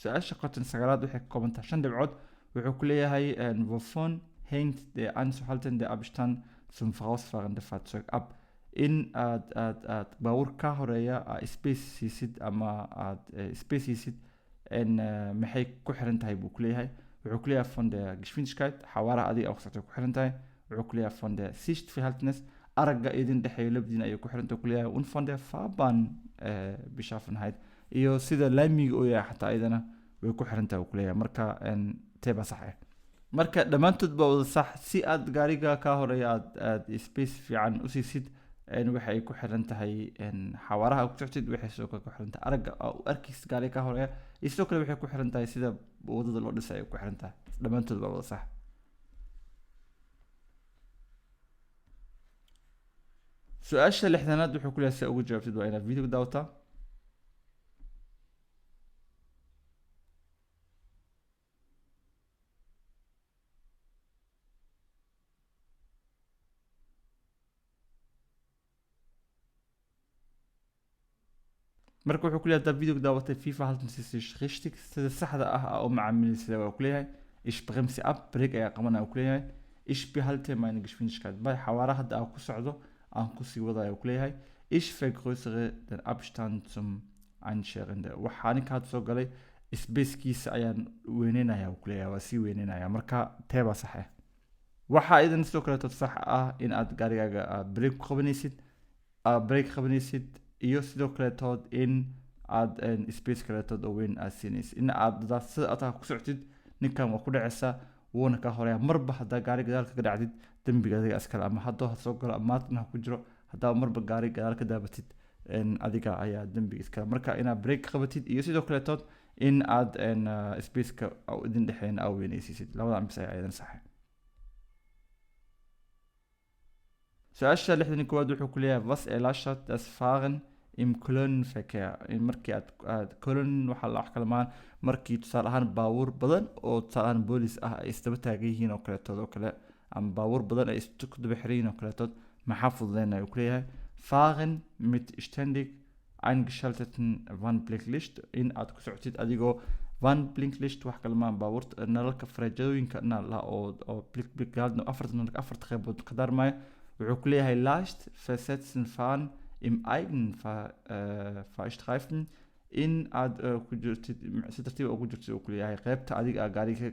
Su-aasha 59aad waxay ka kooban tahay 5 dhibcood. Wuxuu ku leeyahay wovon hängt der anzuhaltende Abstand zum vorausfahrende Fahrzeug ab? In aad baabuur ka horeeya space siisid ama aad space siisid maxay ku xiran tahay buu ku leeyahay. Wuxuu ku leeyahay von der Geschwindigkeit, xawaaraha adiga ku socotay ku xiran tahay. Wuxuu ku leeyahay von der Sichtverhältnis, aragga idin dhexeeyo labadiina ayay ku xiran tahay ku leeyahay. Und von der Fahrbahn Beschaffenheit, iyo sida laamiga uu yahay xataa iyadana way ku xiran tahay uu ku leeyahay. Marka tee baa sax ah? Marka dhammaantood baa wada sax. Si aad gaariga ka horeeya aad space fiican u siisid waxay ku xiran tahay xawaaraha aad ku socotid, waxay sidoo kale ku xiran tahay aragga aa u arkaysid gaariga ka horeeya, iyo sidoo kale waxay ku xiran tahay sida wadada loo dhisay ayay ku xiran tahay. Dhammaantood baa wada sax. Su-aasha 60aad wuxuu ku leeyahay si aad ugu jawaabtid waa inaad video daawataa. Marka wuxuu ku leeyahay haddaad video daawatay, FIFA haltan sich richtig, sida saxda ah aa u macaamilaysa waa ku leeyahay. Ich bremse ab, brake ayaa qabanaya uu ku leeyahay. Ich behalte meine Geschwindigkeit bei, xawaaraha hadda aan ku socdo aan kusii wadaya uu ku leeyahay. Ich vergrößere den Abstand zum Anscherende, waxaa ninka hadda soo galay spacekiisa ayaan weyneynaya uu ku leeyahay, waa sii weyneynaya. Marka tee baa sax ah? Waxaa idan sidoo kaleeto sax ah in aad gaarigaaga brake ku qabanaysid, brake qabanaysid, iyo sidoo kaleetood in aad space kaleetood oo weyn aad siinaysid. In aad sida aad ku socotid ninkan waa ku dhacaysa, wuuna ka horeeya. Marba haddaa gaari gadaal kaga dhacdid dembiga adiga iskale, ama haddoo ha soo galo ama maantana ha ku jiro, haddaa marba gaari gadaal ka daabatid adiga ayaa dembiga iskale. Marka inaad brake qabatid iyo sidoo kaleetood in aad spaceka idin dhexeyn aa weynaysiisid, labadan bis ayaa idan saxay. Su-aasha 61aad wuxuu ku leeyahay was erleichtert das Fahren im Kolonnenverkehr? In markii aad kolon waxaa la wax kala maahan, markii tusaale ahaan baabuur badan oo tusaale ahaan boolis ah ay isdaba taagan yihiin oo kaleetood oo kale, ama baabuur badan ay isku daba xiran yihiin oo kaleetood, maxaa fududeynaya uu ku leeyahay. Fahren mit ständig eingeschalteten Warnblinklicht, in aad ku socotid adigoo Warnblinklicht wax kale maahan baabuurta nalalka fareejadooyinka nala oo blik blik gaadno afarta nalalka afarta qeybood ka daarmaya. Wuxuu ku leeyahay leicht versetzten Fahren im eigenen Fahrstreifen, in aad ku jirtid si tartiib ugu jirtid uu ku leeyahay qeybta adiga aa gaariga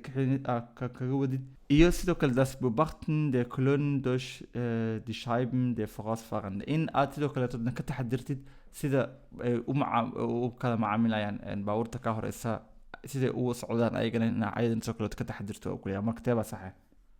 kaga wadid, iyo sidoo kale das Beobachten der Kolonnen durch die Scheiben der Vorausfahrenden, in aad sidoo kale todna ka taxadirtid sida ay u kala macaamilayaan baabuurta ka horeysa, siday u socdaan ayagana in ayadan sidoo kale ka taxadirto uu ku leeyahay. Marka tee baa sax ah?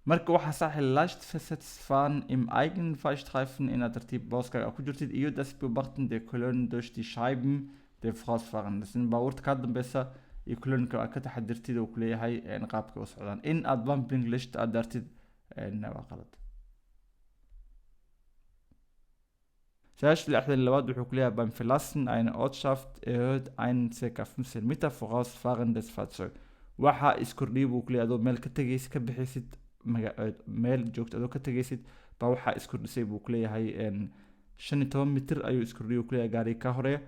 Marka waxaa sax leicht versetzt Fahren im eigenen Fahrstreifen, inaad tartiib booskaaga ku jirtid, iyo das Beobachten der Kolonnen durch die Scheiben der Vorausfahrenden, in baabuurta kaa dambeysa iyo kolonka aad ka taxadirtid uu ku leeyahay qaabka u socdaan. In aad Warnblinklicht aad daartid waa qalad. Su-aasha 62aad wuxuu ku leeyahay beim Verlassen einer Ortschaft erhöht ein circa 15 Meter vorausfahrendes Fahrzeug. Waxaa iskordhiyay buu ku leeyahay adoo meel ka tegaysid, ka bixaysid meel joogto adoo ka tegaysid baa waxaa iskordhisay buu ku leeyahay 15 mitir ayuu iskordhiyay uu ku leeyahay gaariga ka horeeya.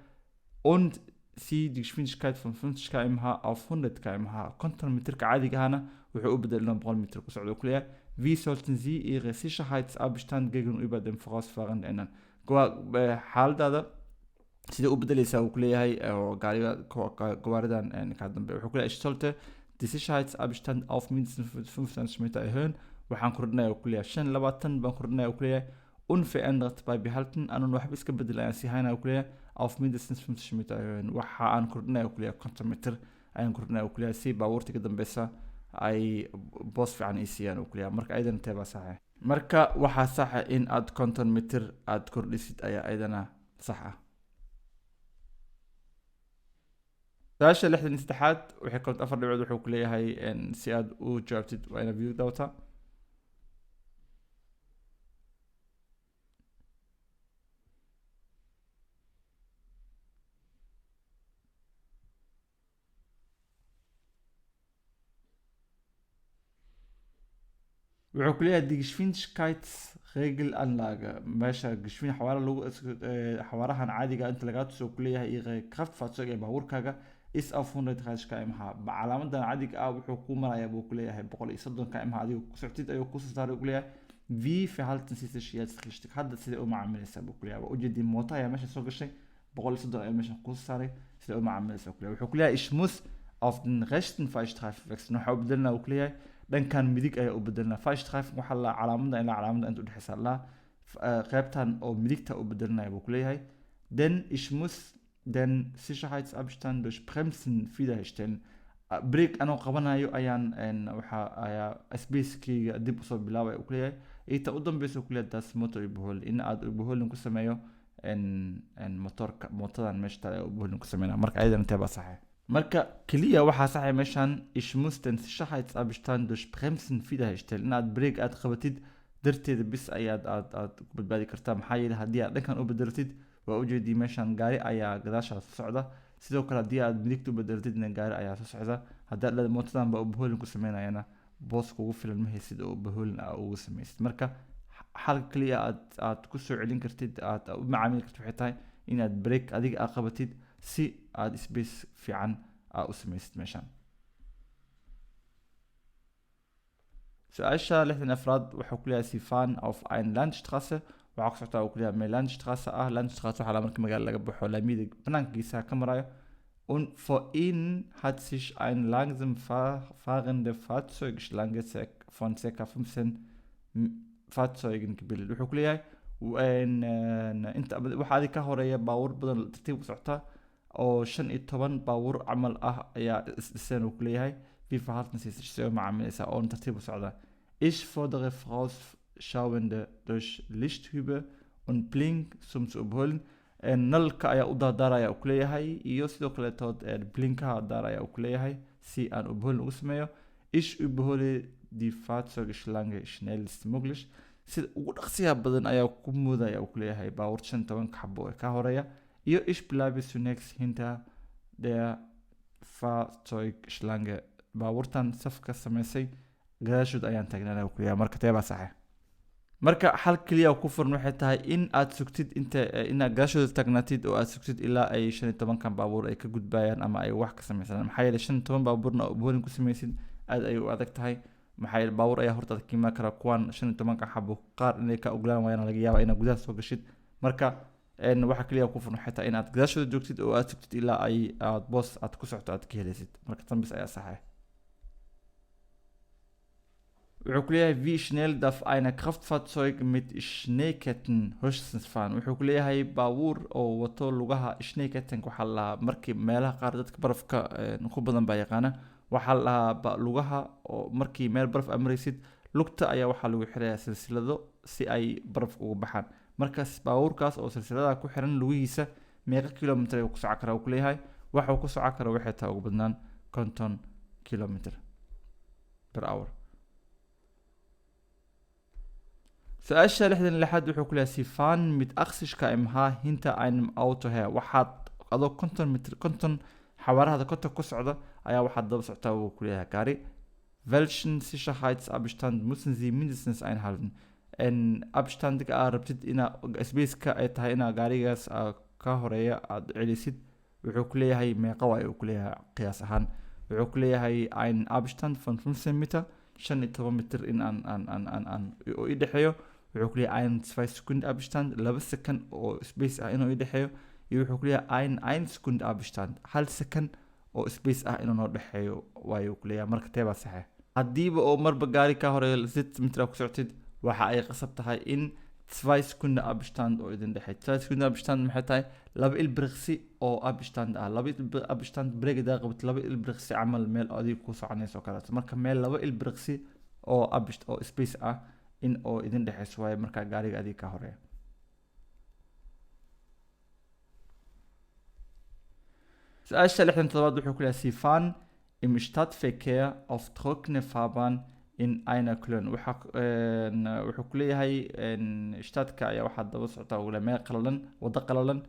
Und sie die Geschwindigkeit von 50 km/h auf 100 km/h, 50 mitirka caadiga ahna wuxuu u bedelay inuu 100 mitir ku socdo uu ku leeyahay. Wie sollten Sie Ihre Sicherheitsabstand gegenüber dem Vorausfahrenden ändern? Xaaladaada sidee u bedeleysaa uu ku leeyahay oo gaariga gawaaridan kaa dambe. Wuxuu ku leeyahay ich sollte die Sicherheitsabstand auf mindestens 25 Meter erhöhen, waxaan kordhinaya uu ku leeyahay 25 baan kordhinaya uu ku leeyahay. Unverändert beibehalten, aanan waxba iska bedel ayaan sii haynaya uu ku leeyahay. Auf mindestens 50 Meter erhöhen, waxa aan kordhinaya uu ku leeyahay 50 mitir ayaan kordhinaya uu ku leeyahay si baabuurta ka dambeysa ay boos fiican ii siiyaan uu ku leeyahay. Marka ayadana tee baa sax ah? Marka waxaa sax ah in aad 50 mitir aad kordhisid ayaa ayadana sax ah. Su-aasha 63aad waxay koobtay 4 dhibcood. Wuxuu ku leeyahay si aad u jawaabtid waa inaad video daawataa. Wuxuu ku leeyahay die Geschwindigkeitsregelanlage, meesha geschwin xawaara lagu xawaarahan caadiga inta lagaa tuso ku leeyahay iyo Kraftfahrzeug ee baabuurkaaga is auf 130 kmh. Calaamadan caadiga ah wuxuu ku marayaa buu ku leeyahay 130 kmh adiga ku socotid ayuu kusoo saaray ku leeyahay. Wie verhalten Sie sich jetzt richtig? Hadda sidee u macaamilaysaa buu ku leeyahay. Waa ujeedii mooto ayaa meesha soo gashay, 130 ayaa meesha kusoo saaray, sidee u macaamilaysaa ku leeyahay. Wuxuu ku leeyahay ich muss auf den rechten Fahrstreifen wechseln, waxaa u bedelinaa uu ku leeyahay dhankan midig ayaa u bedelinaa. Fahrstreifen waxaa la calaamada ilaa calaamada inta udhexeysa la qaybtan oo midigta u bedelinaya buu ku leeyahay. Denn ich muss den Sicherheitsabstand durch Bremsen wiederherstellen. Brake anoo qabanayo ayaan waxa ayaa spacekeyga dib usoo bilaabaya uu ku leeyahay. Inta u dambeysa uu ku leeyahay das Motor überholen, in aad überholen ku sameeyo motorka, mootadan meesha taal ayaa überholen ku sameynaya. Marka ayadana intee baa saxay? Marka keliya waxaa saxay meeshan ich muss den Sicherheitsabstand durch Bremsen wiederherstellen, in aad brake aad qabatid darteeda bis ayaad aad ku badbaadi kartaa. Maxaa yeelay haddii aad dhankan u bedelatid, waa ujeedii meeshan gaari ayaa gadaashaa soo socda. Sidoo kale haddii aad midigta u bedelatidna gaari ayaa soo socda. Haddii aad leedahay mootadan baa überholen ku sameynayana, boos kugu filan ma haysid oo überholen aa ugu samaysid. Marka xalka keliya aad ku soo celin kartid, aad u macaamili kartid, waxay tahay inaad brake adiga aad qabatid si aad space fiican aa u samaysid meeshan. Su-aasha 64aad wuxuu ku leeyahay Sie fahren auf ein Landstraße, waxaa ku socotaa uu ku leeyahay meel Landstraße ah. Landstraße waxaa la marka magaala laga baxo laamiyada banaankiisa ka marayo. Und vor ihnen hat sich ein langsam fahrende Fahrzeugschlange von circa 15 Fahrzeugen gebildet. Wuxuu ku leeyahay inta waxaa adi ka horeeya baabuur badan tartiib u socota oo 15 baabuur camal ah ayaa isdhiseen uu ku leeyahay. Wie verhalten Sie sich? See u macaamilaysaa oon tartiib u socda? Ich fordere vorausschauende durch Lichthübe und Blink zum zu überholen. Nalka ayaa u daardaaraya uu ku leeyahay iyo sidoo kaletood blinkaha daaraya uu ku leeyahay si aan überholen ugu sameeyo. Ich überhole die Fahrzeugschlange schnellstmöglich, sida ugu dhaqsiyaha badan ayaa ku moodaya uu ku leeyahay baabuur 15-ka xabo ee ka horeeya. Iyo ich bleibe zunächst hinter der Fahrzeugschlange, baabuurtan safka samaysay gadaashood ayaan taagnaanaya uu ku leeyahay. Marka tee baa saxe? Marka xal keliya ku furan waxay tahay in aad sugtid inta inaad gadaashooda taagnaatid oo aad sugtid ilaa ay 15-kan baabuur ay ka gudbayaan ama ay wax ka samaysanaan. Maxaa yeelay 15 baabuurna oo überholen ku samaysid aad ayay u adag tahay. Maxaa yeelay baabuur ayaa hortaada ka imaan kara. Kuwan 15-ka xabo qaar inay ka ogolaan waayaan laga yaaba inaad gudaha soo gashid. Marka waxa keliya ku furan waxay tahay inaad gadaashooda joogtid oo aad sugtid ilaa ay aad boos aad ku socoto aad ka helaysid. Marka tan bis ayaa saxay. Wuxuu ku leeyahay wie schnell darf eine Kraftfahrzeug mit Schneeketten höchstens fahren? Wuxuu ku leeyahay baabuur oo wato lugaha Schneeketten waxaa la lahaa markii meelaha qaar dadka barafka ku badan baa yaqaana, waxaa la lahaa lugaha oo markii meel baraf aad maraysid lugta ayaa waxaa lagu xirayaa silsilado si ay barafka uga baxaan. Markaas baabuurkaas oo silsiladaha ku xiran lugihiisa meeqa kilomitir ayuu ku socon karaa uu ku leeyahay? Waxa uu ku socon kara waxay tahay ugu badnaan 50 kilometer per hour. Su-aasha 66aad wuxuu ku leeyahay Sie fahren mit 80 kmh hinter einem Auto her, waxaad adoo 50 mitr 50 xawaarahada 50 ku socda ayaa waxaad daba socotaa wuu ku leeyahay gaari. Welchen Sicherheitsabstand müssen Sie mindestens einhalten? Abstandiga aad rabtid inaa spaceka ay tahay inaa gaarigaas ka horeeya aad celisid wuxuu ku leeyahay meeqa waay uu ku leeyahay qiyaas ahaan. Wuxuu ku leeyahay ein Abstand von 15 Meter, 15 mitir in aan oo i dhexeeyo. Wuxuu ku leeyahay ein zwei Sekunden Abstand, 2 second oo space ah inuu i dhexeeyo. Iyo wuxuu ku leeyahay ein Sekund Abstand, 1 second oo space ah inuu noo dhexeeyo waayo ku leeyahay. Marka tee baa saxe? Haddiiba oo marba gaari ka horeeyo 6 mitir aad ku socotid, waxa ay qasab tahay in zwei Sekunden Abstand oo idin dhexeeyo. Zwei Sekunden Abstand maxay tahay? 2 ilbiriqsi oo Abstand ah, 2 Abstand brake hadaa qabato 2 ilbiriqsi camal meel adiga ku soconayso oo kaleeto. Marka meel 2 ilbiriqsi oo oo space ah in oo idin dhexeyso waayo markaa gaariga adiga ka horeeya. Su-aasha 67aad wuxuu ku leeyahay Sie fahren im Stadtverkehr auf trockene Fahrbahn in einer Kolonne. Wuxuu ku leeyahay stadtka ayaa waxaa daba socota uu leeyahay meel qalalan, waddo qalalan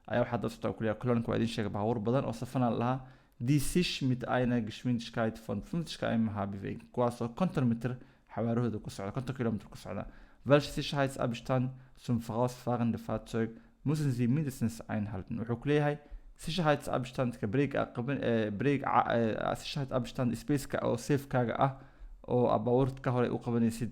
ayaa waxaa daba socota uu ku leeyahay kolonka waa idin sheegay baabuur badan oo safana lahaa die sich mit einer Geschwindigkeit von 50 km/h bewegen, kuwaasoo 50 mitir Xawaarahooda ku socda 50 kilomitr ku socda. Welche Sicherheitsabstand zum vorausfahrende Fahrzeug müssen Sie mindestens einhalten? Wuxuu ku leeyahay Sicherheitsabstandka brake qaban, brake, Sicherheitsabstand spaceka oo safekaaga ah oo aad baabuurta ka hore u qabanaysid,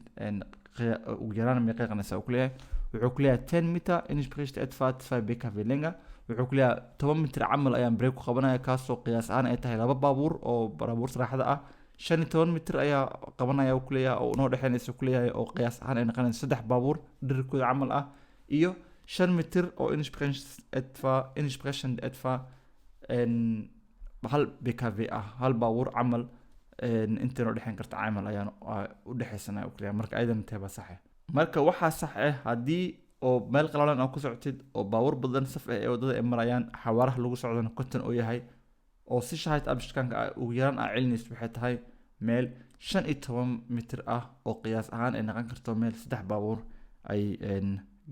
ugu yaraan meeqay qanaysaa, uu ku leeyahay. Wuxuu ku leeyahay 10 meter entspricht etwa 2 BKW länger. Wuxuu ku leeyahay 10 mitir camal ayaan brake ku qabanaya, kaasoo qiyaas ahaan ay tahay laba baabuur oo baabuurta raaxada ah. 15 mitir ayaa qabanaya, uu ku leeyahay, oo noo dhexeynaysa, ku leeyahay, oo qiyaas ahaan ay noqonayso saddex baabuur dhirirkooda camal ah, iyo 5 mitir oo entsprechend etwa hal BKW ah, hal baabuur camal inta noo dhexeyn karta camal ayaan u dhexaysanaya, uu ku leeyahay. Marka ayadan intee baa sax ah? Marka waxaa sax ah haddii oo meel qalalan aad ku socotid oo baabuur badan saf ah ee waddada ay marayaan, xawaaraha lagu socdona 50 oo yahay, oo si Sicherheitsabstandka ugu yaraan aa celinayso waxay tahay meel 15 mitir ah oo qiyaas ahaan ay noqon karto meel saddex baabuur ay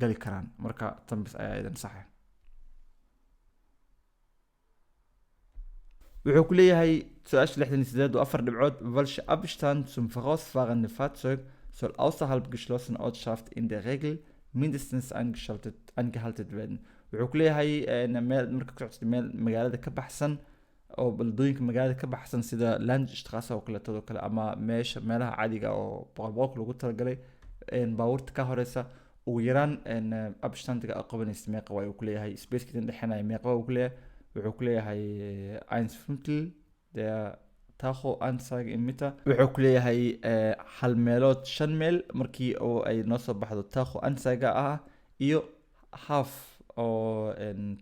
gali karaan. Marka tan bis ayaa idan sax ah. Wuxuu ku leeyahay su-aasha 68 oo afar dhibcood: Welche Abstand zum vorausfahrende Fahrzeug soll außerhalb geschlossener Ortschaft in der Regel mindestens angeschaltet angehalten werden? Wuxuu ku leeyahay meel marka ku socotid meel magaalada ka baxsan oo baladooyinka magaalada ka baxsan, sida Landstrasse oo kaleetadoo kale, ama meesha meelaha caadiga oo boqol boqolka lagu talagalay, baabuurta ka horeysa ugu yaraan Abstandiga aad qabanaysa meeqa waay, uu ku leeyahay. Spaceka idin dhexeynaya meeqa waa, uu ku leeyahay. Wuxuu ku leeyahay eins Fünftel der Tacho-Anzeige im Meter. Wuxuu ku leeyahay hal meelood shan meel markii oo ay noo soo baxdo Tacho-Anzeige ah, iyo half oo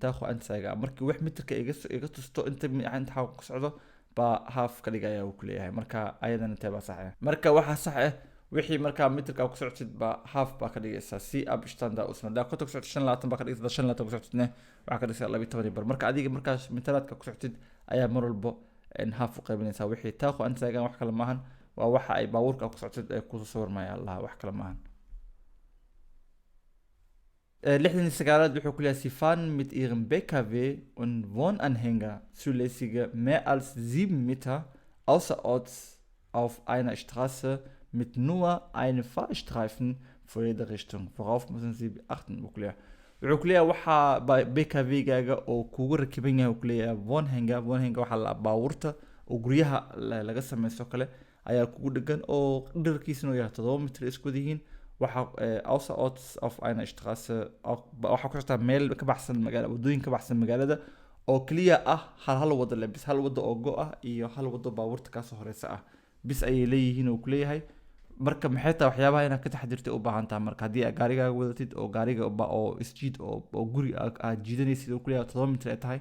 Tacho-Anzeige ah. Markii wax mitirka iga tusto inta xaw ku socdo baa half ka dhigaya, uu ku leeyahay. Marka ayadana intee baa sax ah? Marka waxaa sax ah wixii markaa mitirka ku socotid baa half baa ka dhigaysaa si Abstand usna. Hadaa 50 ku socotid, 25 baa ka dhigaysaa. 25 ku socotidne, waxaa ka dhigaysaa 12.5. Marka adiga markaas mitaraadka ku socotid ayaa mar walbo half u qaybinaysaa. Wixii Tacho-Anzeigean wax kale maahan, waa waxa ay baabuurka ku socotid ee kusoo sawirmaya laha, wax kale maahan. 69aad wuxuu ku leeyahay: Sie fahren mit Ihrem BKW und Wohnanhänger zulässige mehr als 7 Meter außerorts auf einer Straße mit nur einem Fahrstreifen vor jeder Richtung. Worauf müssen Sie achten? Buu ku leeyahay. Wuxuu ku leeyahay waxaa BKW-gaaga oo kugu rakiban yahay, uu ku leeyahay, Wohnhänger. Wohnhänger waxaa la baabuurta oo guryaha laga sameysto kale ayaa kugu dhegan oo dhererkiisuna uu yahay 7 mitir isku wada yihiin. Waxa außerorts auf einer Straße waxaa ku socotaa meel ka baxsan magaala, waddooyin ka baxsan magaalada oo keliya ah hal wado le bis, hal wado oo go ah iyo hal wado baabuurta kaasoo horeysa ah bis ayay leeyihiin, uu ku leeyahay. Marka maxay tahay waxyaabaha inaad ka taxdirtay u baahan tahay marka haddii aad gaarigaaga wadatid oo gaariga oo isjiid oo guri aad jiidanaysid, oo kuleeyahay 7 mitir ay tahay,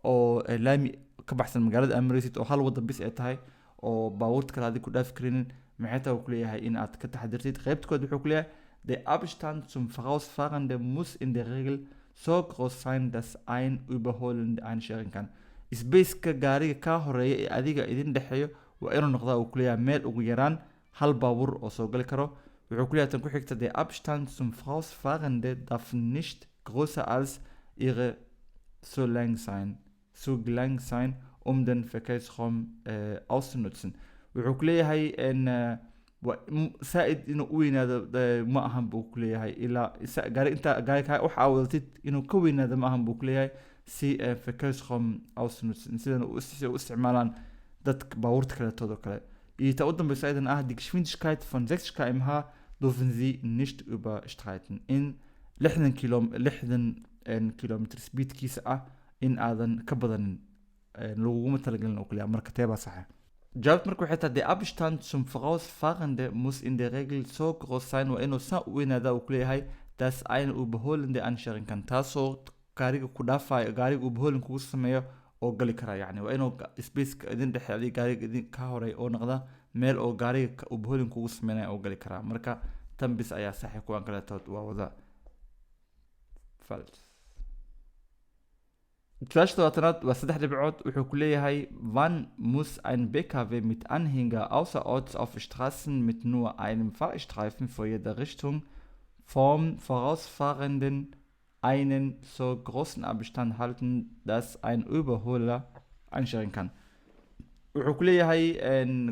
oo laami ka baxsan magaalada aad maraysid oo hal wada bis ay tahay oo baabuurta kale adig ku dhaafi karinin, maxay tahay, uu kuleeyahay, in aad ka taxdirtid? Qaybta kood wuxuu kuleeyahay: Der Abstand zum Vorausfahrenden muss in der Regel so groß sein, dass ein Überholende einscheren kann. Spaceka gaariga kaa horeeya ee adiga idin dhexeeyo waa inuu noqdaa, uu kuleeyahay, meel ugu yaraan hal baabuur oo soo gali karo. Wuxuu kuleeyahay tan ku xigta: Der Abstand zum Vorausfahrende darf nicht größer als ihre so lang sein so lang sein, um den Verkehrsraum auszunutzen. Wuxuu ku leeyahay waa saa-id inuu u weynaado ma ahan, buu ku leeyahay, ilaa gaari inta gaari kaa waxa aad wadatid inuu ka weynaado ma ahan, buu ku leeyahay, si Verkehrsraum auszunutzen, sidan si u isticmaalaan dadka baabuurta kaleetood oo kale. Iyo ta u dambeysa ayadan ah: Die Geschwindigkeit von 60 km/h dürfen Sie nicht überschreiten. In 60 kilometer speedkiisa ah in aadan ka badanin laguguma talagelin oo kaliya. Marka tee baa saxa? Jawaabta marka waxay tahay: Der Abstand zum Vorausfahrende muss in der Regel so groß sein, waa inuu saa u weynaadaa, uu kuleeyahay, dass ein Überholende einscheren kann, taasoo gaariga ku dhaafayo, gaariga überholen kugu sameeyo oo gali kara. Yacni waa inuu spaceka idin dhexeeya adiga gaariga idin ka horay oo noqda meel oo gaariga überholen kugu sameynaya oo gali karaa. Marka tan bis ayaa saxay, kuwan kaleetood waa wada falsch. Su-aasha 70aad waa saddex dhibcood. Wuxuu ku leeyahay: Wann muss ein BKW mit Anhänger außerorts auf Straßen mit nur einem Fahrstreifen vor jeder Richtung vom Vorausfahrenden einen so großen Abstand halten, dass ein Überholer einscheren kann? Wuxuu ku leeyahay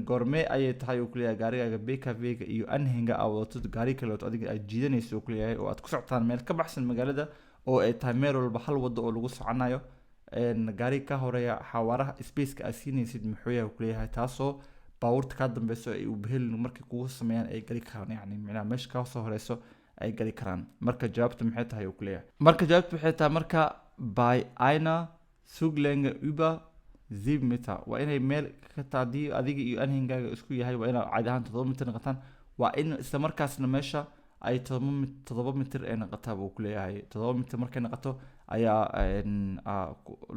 goormee ayay tahay, uu ku leeyahay, gaarigaaga PKW-ga iyo Anhänger aa wadato, gaari kaleeto adiga aad jiidanayso, uu ku leeyahay, oo aad ku socotaan meel ka baxsan magaalada oo ay tahay meel walba hal wado oo lagu soconayo, gaari ka horeeya, xawaaraha spaceka aad siinaysid muxuu yahay, uu ku leeyahay, taasoo baabuurta kaa dambeyso ay ubehelin markay kugu sameeyaan ay gali karaan, yani micnaha meesha kaa soo horeyso ay gali karaan. Marka jawaabtu maxay tahay, uu ku leeyahay? Marka jawaabtu waxay tahay marka bei einer Zuglänge über 7 Meter. Waa inay meel ka taa haddii adiga iyo Anhänger-gaaga isku yahay, waa inaa caadi ahaan 7 mitir noqotaan. Waa in isla markaasna meesha ay 7 mitir ay noqotaa, buu ku leeyahay. 7 mitir markay noqoto ayaa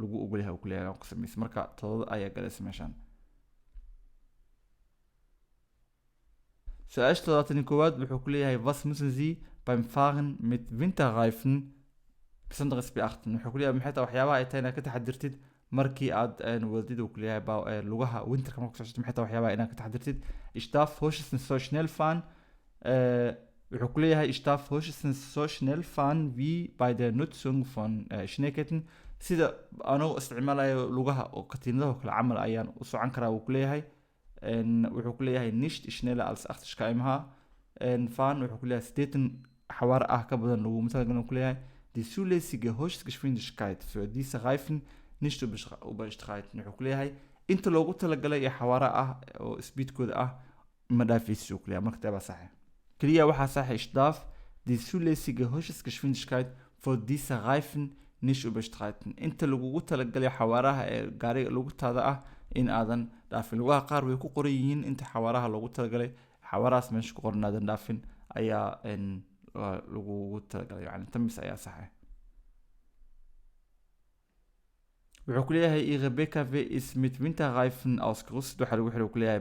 lagu ogolyahay, uu ku leeyahay, ku samaysa. Marka 7 ayaa galaysa meeshaan. Su-aasha 71aad wuxuu ku leeyahay: Was müssen Sie beim Fahren mit Winterreifen besonderes beachten? Wuxuu ku leeyahay, maxay tahay waxyaabaha ay tahay inaad ka taxadirtid markii aad wadid, uu ku leeyahay, lugaha winterka marka ku socotid, maxay tahay waxyaabaha inaad ka taxadirtid? Ich darf höchstens so schnell fahren, wuxuu ku leeyahay, ich darf höchstens so schnell fahren wie bei der Nutzung von Schneeketten. Sida anuu isticmaalayo lugaha oo katiinadaha oo kale camal ayaan u socon karaa, wuu ku leeyahay. Wuxuu ku leeyahay nicht schneller als 80 kmh fahren. Wuxuu ku leeyahay 80 xawaare ah ka badan laguma talagalin, ku leeyahay. Die zulässige Höchstgeschwindigkeit für diese Reifen nicht überschreiten. Wuxuu ku leeyahay inta loogu talagalay ee xawaare ah oo speedkooda ah ma dhaafaysid, uu ku leeyahay. Marka tee baa saxe? Keliya waxaa saxe ich darf die zulässige Höchstgeschwindigkeit für diese Reifen nicht überschreiten. Inta lagugu talagalay xawaaraha ee gaariga lugtaada ah in aadan dhaafin. Lugaha qaar way ku qoran yihiin inta xawaaraha loogu talagalay. Xawaarahaas meesha ku qoran aadan dhaafin ayaa waa lagugu talagalay, yani tamis ayaa saxe. Wuxuu ku leeyahay: Ihre PKW ist mit Winterreifen ausgerüstet. Waxaa lagu xiray, ku leeyahay,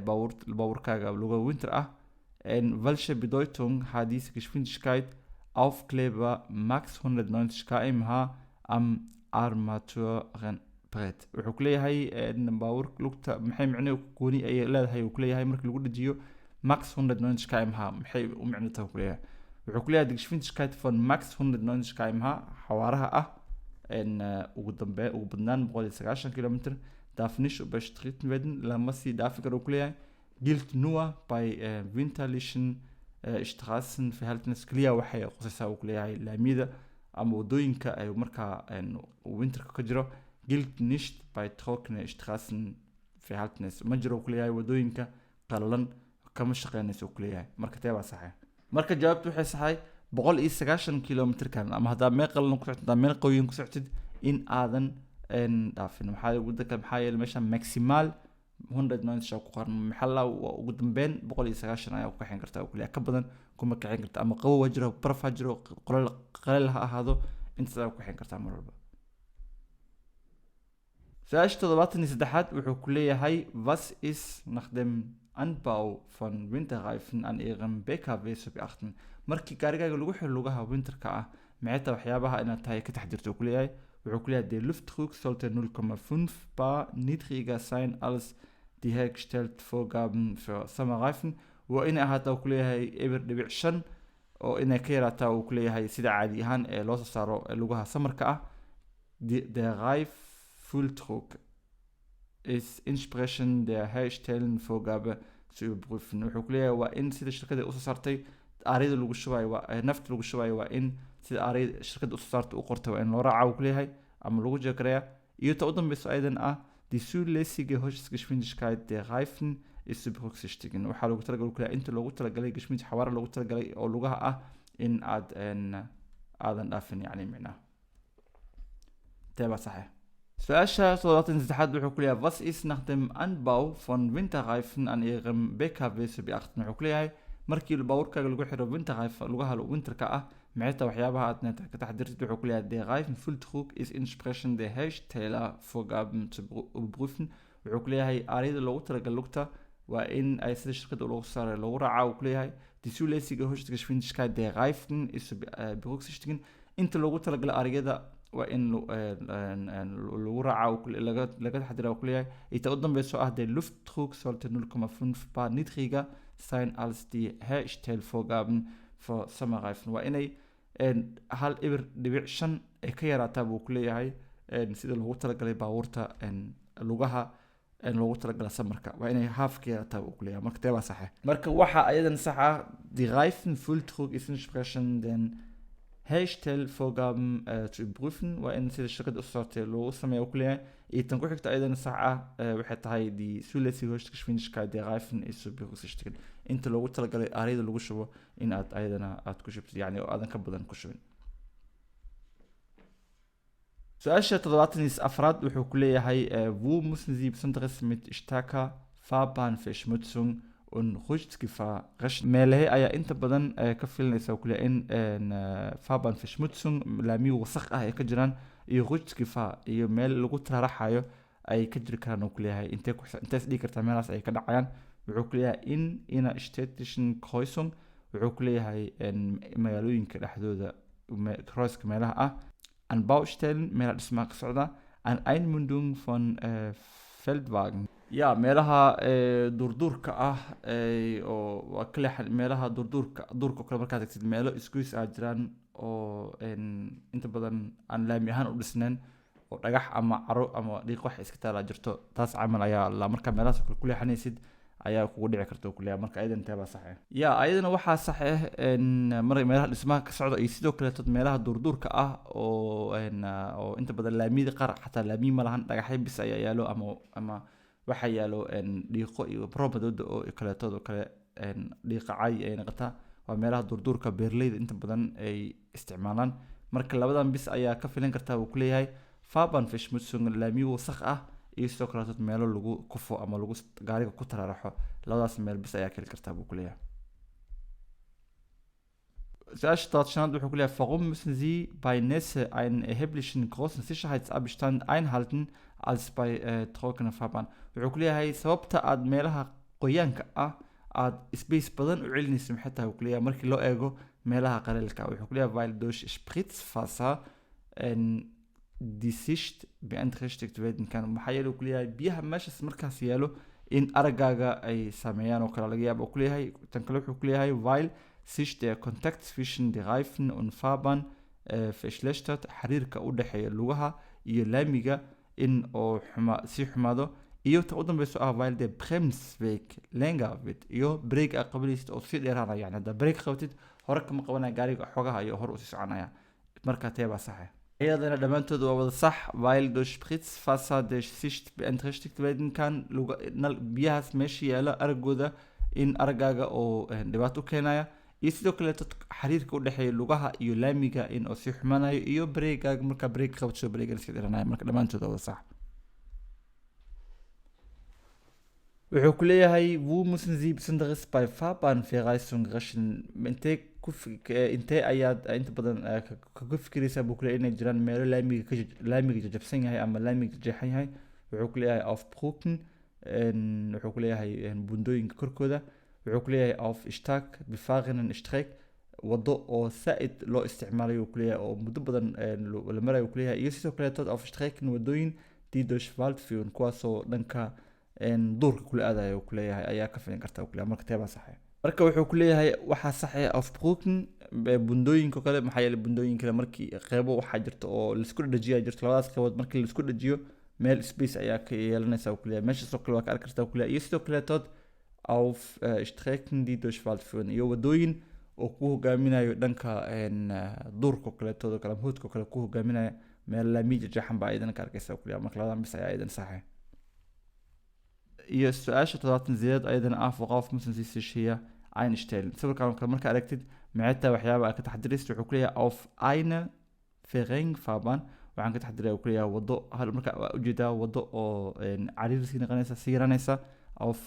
baabuurkaaga luga winter ah. Welche Bedeutung hat diese Geschwindigkeit Aufkleber max 190 km/h am Armaturenbrett? Wuxuu ku leeyahay baabuur lugta maxay micno gooni ay leedahay, uu ku leeyahay, markii lagu dhajiyo max 190 km/h, maxay u micno tahay, ku leeyahay? Wuxuu ku leeyahay die Geschwindigkeit von max 190 km/h, xawaaraha ah ugu dambe ugu badnaan 190 kilometer, darf nicht überschritten werden, lama sii dhaafi karo, ku leeyahay. Gilt nur bei winterlichen Straßenverhältnis. Keliya waxay qusaysaa, uu ku leeyahay, laamiyada ama wadooyinka ay markaa winterka ka jiro. Gilt nicht bei trockene Straßenverhältnis. Ma jiro, uu ku leeyahay, wadooyinka qalalan kama shaqeynayso, uu ku leeyahay. Marka tee baa saxay? Marka jawaabtu waxay saxay 190 kilomitirkan, ama haddaa meel qalalan ku socotid, haddaa meel qoyan ku socotid, in aadan dhaafin. Maxaa wadanka, maxaa yeelay meesha maximal 190 ku qoran. Maxalla waa ugu dambeyn 190 ayaa ku kaxeyn kartaa, uu ku leeyahay. Ka badan kuma kaxeyn karta, ama qabow ha jiro, baraf ha jiro, qolal qalal ha ahaado, intaas ayaa ku kaxeyn kartaa mar walba. Su-aasha 73aad wuxuu ku leeyahay: Was ist nach dem Anbau von Winterreifen an Ihrem PKW zu beachten? Markii gaarigaaga lagu xiro lugaha winterka ah, maxay tahay waxyaabaha inaad tahay ka taxdirto, uu ku leeyahay? Wuxuu ku leeyahay: Der Luftdruck sollte 0,5 bar niedriger sein als die hergestellt Vorgaben für Sommerreifen. Waa inay ahaataa, uu ku leeyahay, 0.5 oo inay ka yaraataa, uu ku leeyahay, sida caadi ahaan ee loo soo saaro lugaha samarka ah. Der Reifenfülldruck ist entsprechend der Herstellervorgabe zu überprüfen. Wuxuu ku leeyahay waa in sida shirkadda usoo saartay aariyada lagu shubayo, waa nafta lagu shubayo, waa in sida aariyada shirkadda usoo saartay u qortay waa in loo raaca, uu ku leeyahay, ama lagu jeekareeya. Iyo ta u dambeyso ayadan ah: die zulässige Höchstgeschwindigkeit der Reifen ist zu berücksichtigen. Waxaa loogu talagalay, uu ku leeyahay, inta loogu talagalay geschwindigkeit, xawaare loogu talagalay oo lugaha ah in aad aadan dhaafin, yacni micnaha. Tee baa sax ah? Su-aasha 73aad wuxuu ku leeyahay: Was ist nach dem Anbau von Winterreifen an Ihrem PKW zu beachten? Wuxuu ku leeyahay markii baabuurkaaga lagu xiro Winterreifen, lugaha winterka ah, maxay tahay waxyaabaha aad ka taxdirtid? Wuxuu ku leeyahay: Der Reifenfülldruck ist entsprechend der Herstellervorgaben zu überprüfen. Wuxuu ku leeyahay aariyada loogu talagalay lugta waa in ay sida shirkadda loogu saaray loogu raacaa, uu ku leeyahay. Die zulässige Höchstgeschwindigkeit der Reifen ist zu berücksichtigen. Inta loogu talagalay aariyada waa in lagu raacaa, laga taxadiraa, uu ku leeyahay. Iyo ta u dambeyso ah: Der Luftdruck sollte 0,5 bar niedriger sein als die Herstellvorgaben für Sommerreifen. Waa inay hal 0.5 ay ka yaraataa, buu ku leeyahay, sida loogu talagalay baabuurta lugaha. Loogu talagala samarka waa inay half ka yarataa uu kuleeyahay. Marka tee baa saxe? Marka waxa ayadan sax ah die Reifenfülldruck ist entsprechend den Herstellvorgaben zu überprüfen, waa in sida shirkadda u socotay loogu sameeya uu kuleeyahay. Iyo tan ku xigta ayadana sax ah waxay tahay die zulässige Höchstgeschwindigkeit der Reifen ist zu berücksichtigen, inta loogu talagalay aariyada lagu shubo in aad ayadana aad ku shubtid, yani oo aadan ka badan ku shubin. Su-aasha 74aad wuxuu ku leeyahay wo müssen Sie besonders mit starker Fahrbahnverschmutzung und Rutschgefahr rechnen? Meelahe ayaa inta badan ka filanaysa ku leeyahay in Fahrbahnverschmutzung, laamiyo wasakh ah ay ka jiraan, iyo Rutschgefahr, iyo meel lagu tararaxayo ay ka jiri karaan uu ku leeyahay. Intee ku intee is dhigi kartaa meelahaas ay ka dhacayaan? Wuxuu ku leeyahay in innerstädtischen Kreuzung, wuxuu ku leeyahay magaalooyinka dhexdooda crosska meelaha ah, an Baustellen, meelaha dhismaha ka socda, an Einmündung von Feldwagen, ya meelaha duurduurka ah oo waa ka leexan meelaha duurduurka, duurka oo kale markaad tagtid, meelo isgoys ah jiraan oo inta badan aan laami ahaan u dhisnayn oo dhagax ama caro ama dhiiq wax iska taalaa jirto. Taas camal ayaa la markaa meelahaas oo kale ku leexanaysid ayaa kugu dhici karta oo kuleeyahay. Marka ayadan intee baa sax ah? Ya, ayadana waxaa sax ah mar meelaha dhismaha ka socda iyo sidoo kaleeto meelaha duurduurka ah oo inta badan laamiyada qaar xataa laamiye ma lahan, dhagaxyo bis ayaa yaalo ama waxaa yaalo dhiiqo iyo roob madooda oo kaleetood oo kale, dhiiqa caadi ay noqotaa. Waa meelaha duurduurka beeraleyda inta badan ay isticmaalaan. Marka labadan bis ayaa ka filan kartaa uu kuleeyahay: Fahrbahnverschmutzung, laamiyo wasakh ah, iyo sidoo kaleeto meelo lagu kufo ama lagu gaariga ku tararaxo. Labadaas meel bis ayaa ka heli kartaa buu kuleeyahay. Su-aasha 75aad wuxuu ku leeyahay warum müssen Sie bei Nässe einen erheblichen großen Sicherheitsabstand einhalten als bei trockener Fahrbahn? Wuxuu ku leeyahay sababta aad meelaha qoyaanka ah aad space badan u celinayso maxay tahay, uu ku leeyahay, markii loo eego meelaha qaleelka. Wuxuu ku leeyahay weil durch Spritzwasser die Sicht beeinträchtigt werden kann, maxaa yeelay uu ku leeyahay biyaha meeshaas markaas yaalo in araggaaga ay saameeyaan oo kale laga yaabo uu ku leeyahay. Tan kale wuxuu ku leeyahay weil sich der Kontakt zwischen der Reifen und Fahrbahn verschlechtert, xiriirka u dhexeeya lugaha iyo laamiga in oo xuma sii xumaado. Iyo ta u dambeyso ah weil der Bremsweg länger wird, iyo brake aad qabanaysid oo sii dheeraanaya, yani haddaa brake qabatid hore kama qabanaya gaariga, xogaha iyo hore usii soconaya. Marka tee baa saxe? Iyadana dhammaantood waa wada sax. Weil durch Spritzwasser der Sicht beeinträchtigt werden kann, biyahaas meesha yaala araggooda in araggaaga oo dhibaato u keenaya, iyo sidoo kaleeto xiriirka u dhexeeya lugaha iyo laamiga in oo sii xumaanayo, iyo breegaaga markaa brake qabato breegana sii dheeranaya. Marka dhammaantood waa wada sax. Wuxuu ku leeyahay wo müssen Sie besonderes bei Fahrbahnverreißung rechnen? Intee ku intee ayaad inta badan kaga fikiraysaa buu ku leeyahay inay jiraan meelo laamiga ka laamiga jajabsan yahay ama laamiga jeexan yahay? Wuxuu ku leeyahay auf Brücken, wuxuu ku leeyahay buundooyinka korkooda. Wuxuu ku leeyahay auf stark befahrenen Strecken, waddo oo saa-id loo isticmaalayo uu ku leeyahay oo muddo badan la marayo uu ku leeyahay. Iyo sidoo kaleeto auf Strecken, waddooyin die durch Wald führen, kuwaasoo dhanka duurka kula aadayo uu kuleeyahay ayaa ka filin karta uu kuleeyahay. Marka tee baa saxe? Marka wuxuu kuleeyahay waxaa saxe auf Brücken, bundooyinka kale, maxaa yeelay bundooyin kale markii qeybo waxaa jirta oo laisku dhajiyaa jirto. Labadaas qeybood markii laisku dhajiyo meel space ayaa ka yeelanaysa uu kuleeyahay, meeshaasoo kale waa ka arki kartaa uu kuleeyahay. Iyo sidoo kaleetood auf Strecken die durch Wald führen, iyo waddooyin oo ku hogaaminayo dhanka duurka oo kaleetood oo kale ama hoodka oo kale ku hogaaminaya, meel laamiya jeexan baa ayadana ka arkaysa uu kuleeyahay. Marka labadan bis ayaa ayadana saxe. Iyo su-aasha 78aad ayadana ah worauf müssen Sie sich hier einstellen? Sawirkan oo kale marka aragtid maxay tahay waxyaaba aad ka taxadiraysid? Wuxuu kuleeyahay auf eine Verringfahrbahn, waxaan ka taxadiraya uu kuleeyahay waddo hal marka waa ujeedaa waddo oo cariiri sii noqonaysa, sii yaranaysa, auf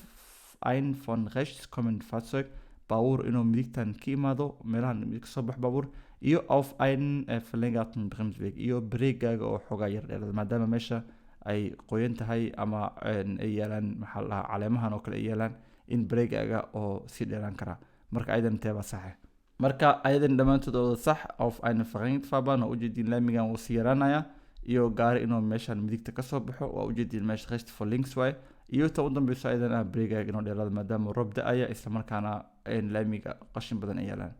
ein von rechts kommend Fahrzeug, baabuur inuu midigtan ka imaado, meelahan midig kasoo baxo baabuur, iyo auf einen verlängerten Bremsweg, iyo breegaaga oo xoogaa yar dheerada maadaama meesha ay qoyan tahay ama ay yaalaan maxaa la dhahaa caleemahan oo kale ay yaalaan, in breegaaga oo sii dheeraan karaa. Marka ayadan intee baa saxe? Marka ayadan dhammaantood oo sax. Auf eine Verringfahrbahn oo ujeedin laamigan wuu sii yaraanaya, iyo gaari inuu meeshan midigta kasoo baxo waa ujeedin, meesha rechts vor links waay. Iyo ta u dambeyso ayadan ah breegaaga inuu dheeraado maadaama roob da-aya isla markaana laamiga qashin badan ay yaalaan.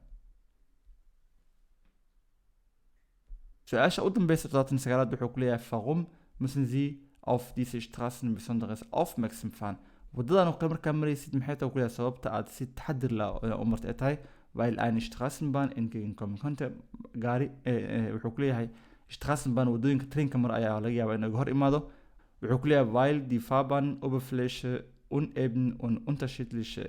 Su-aasha u dambeysa 79aad wuxuu ku leeyahay warum müssen Sie auf diese Straßen besonders aufmerksam fahren. Wadadan oo kale markaa maraysid, maxay tahay kuleeyahay sababta aad si taxadir la u martay ay tahay? Weil eine Straßenbahn entgegenkommen könnte. Gaari wuxuu kuleeyahay Straßenbahn, wadooyinka trainka mar ayaa laga yaabaa inuu hor imaado. Wuxuu kuleeyahay weil die Fahrbahnoberfläche uneben und unterschiedlich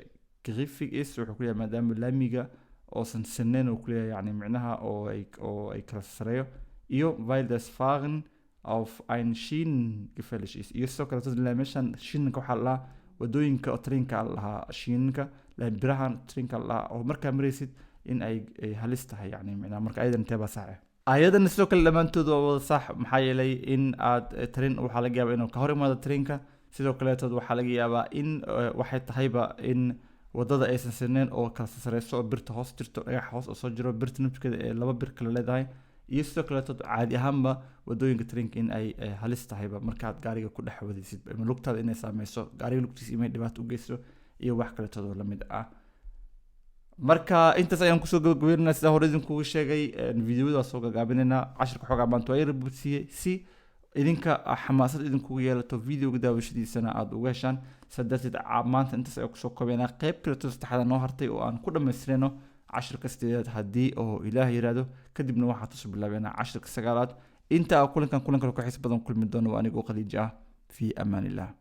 griffig ist. Wuxuu kuleeyahay maadaama laamiga oosan sinnayn, uu kuleeyahay, yani micnaha oo ay kala sareeyo, iyo weil das Fahren auf ein Schienen gefährlich ist. Iyo sidoo kale meeshan Schienenka waxaa la dhahaa wadooyinka oo trainka la dhahaa Schienenka, birahan trainka la dhahaa, oo markaa maraysid in ay halis tahay, yani micnaha. Marka ayadan intee baa sax ah? Ayadana sidoo kale dhammaantood waa wada sax, maxaa yeelay in aad train waxaa laga yaabaa inuu ka hor imaado trainka. Sidoo kaleetood waxaa laga yaabaa in waxay tahayba in wadada aysan sineen oo kala sareyso, oo birta hoos jirto, dhagaxa hoos oo soo jiro, birta nafkeeda ee laba bir kale leedahay. Iyo sidoo kaleetood caadi ahaanba wadooyinka trainka in ay halis tahayba markaad gaariga ku dhex wadaysid, ama lugtaada inay saameyso, gaariga lugtiisa inay dhibaato u geysto iyo wax kaleetood oo lamid ah. Marka intaas ayaan kusoo gabagabeynana. Sidaa hore idinkugu sheegay, videoyada waa soo gagaabinaynaa. Cashirka xoogaa maanta waa yara budsiyey si idinka xamaasad idinkugu yeelato, videoga daawashadiisana aada uga heshaan. Saa darteed maanta intaas ayaan kusoo koobeynaa. Qeyb kaleto saddexaad noo hartay oo aan ku dhamaystirayno cashirka sideedaad, haddii oo Ilaah yiraahdo. Kadibna waxaa tusoo bilaabeynaa cashirka sagaalaad. Inta kulankan kulan kale ku xiis badan kulmi doono, waa anigoo Khaliiji ah. Fi amaan illah.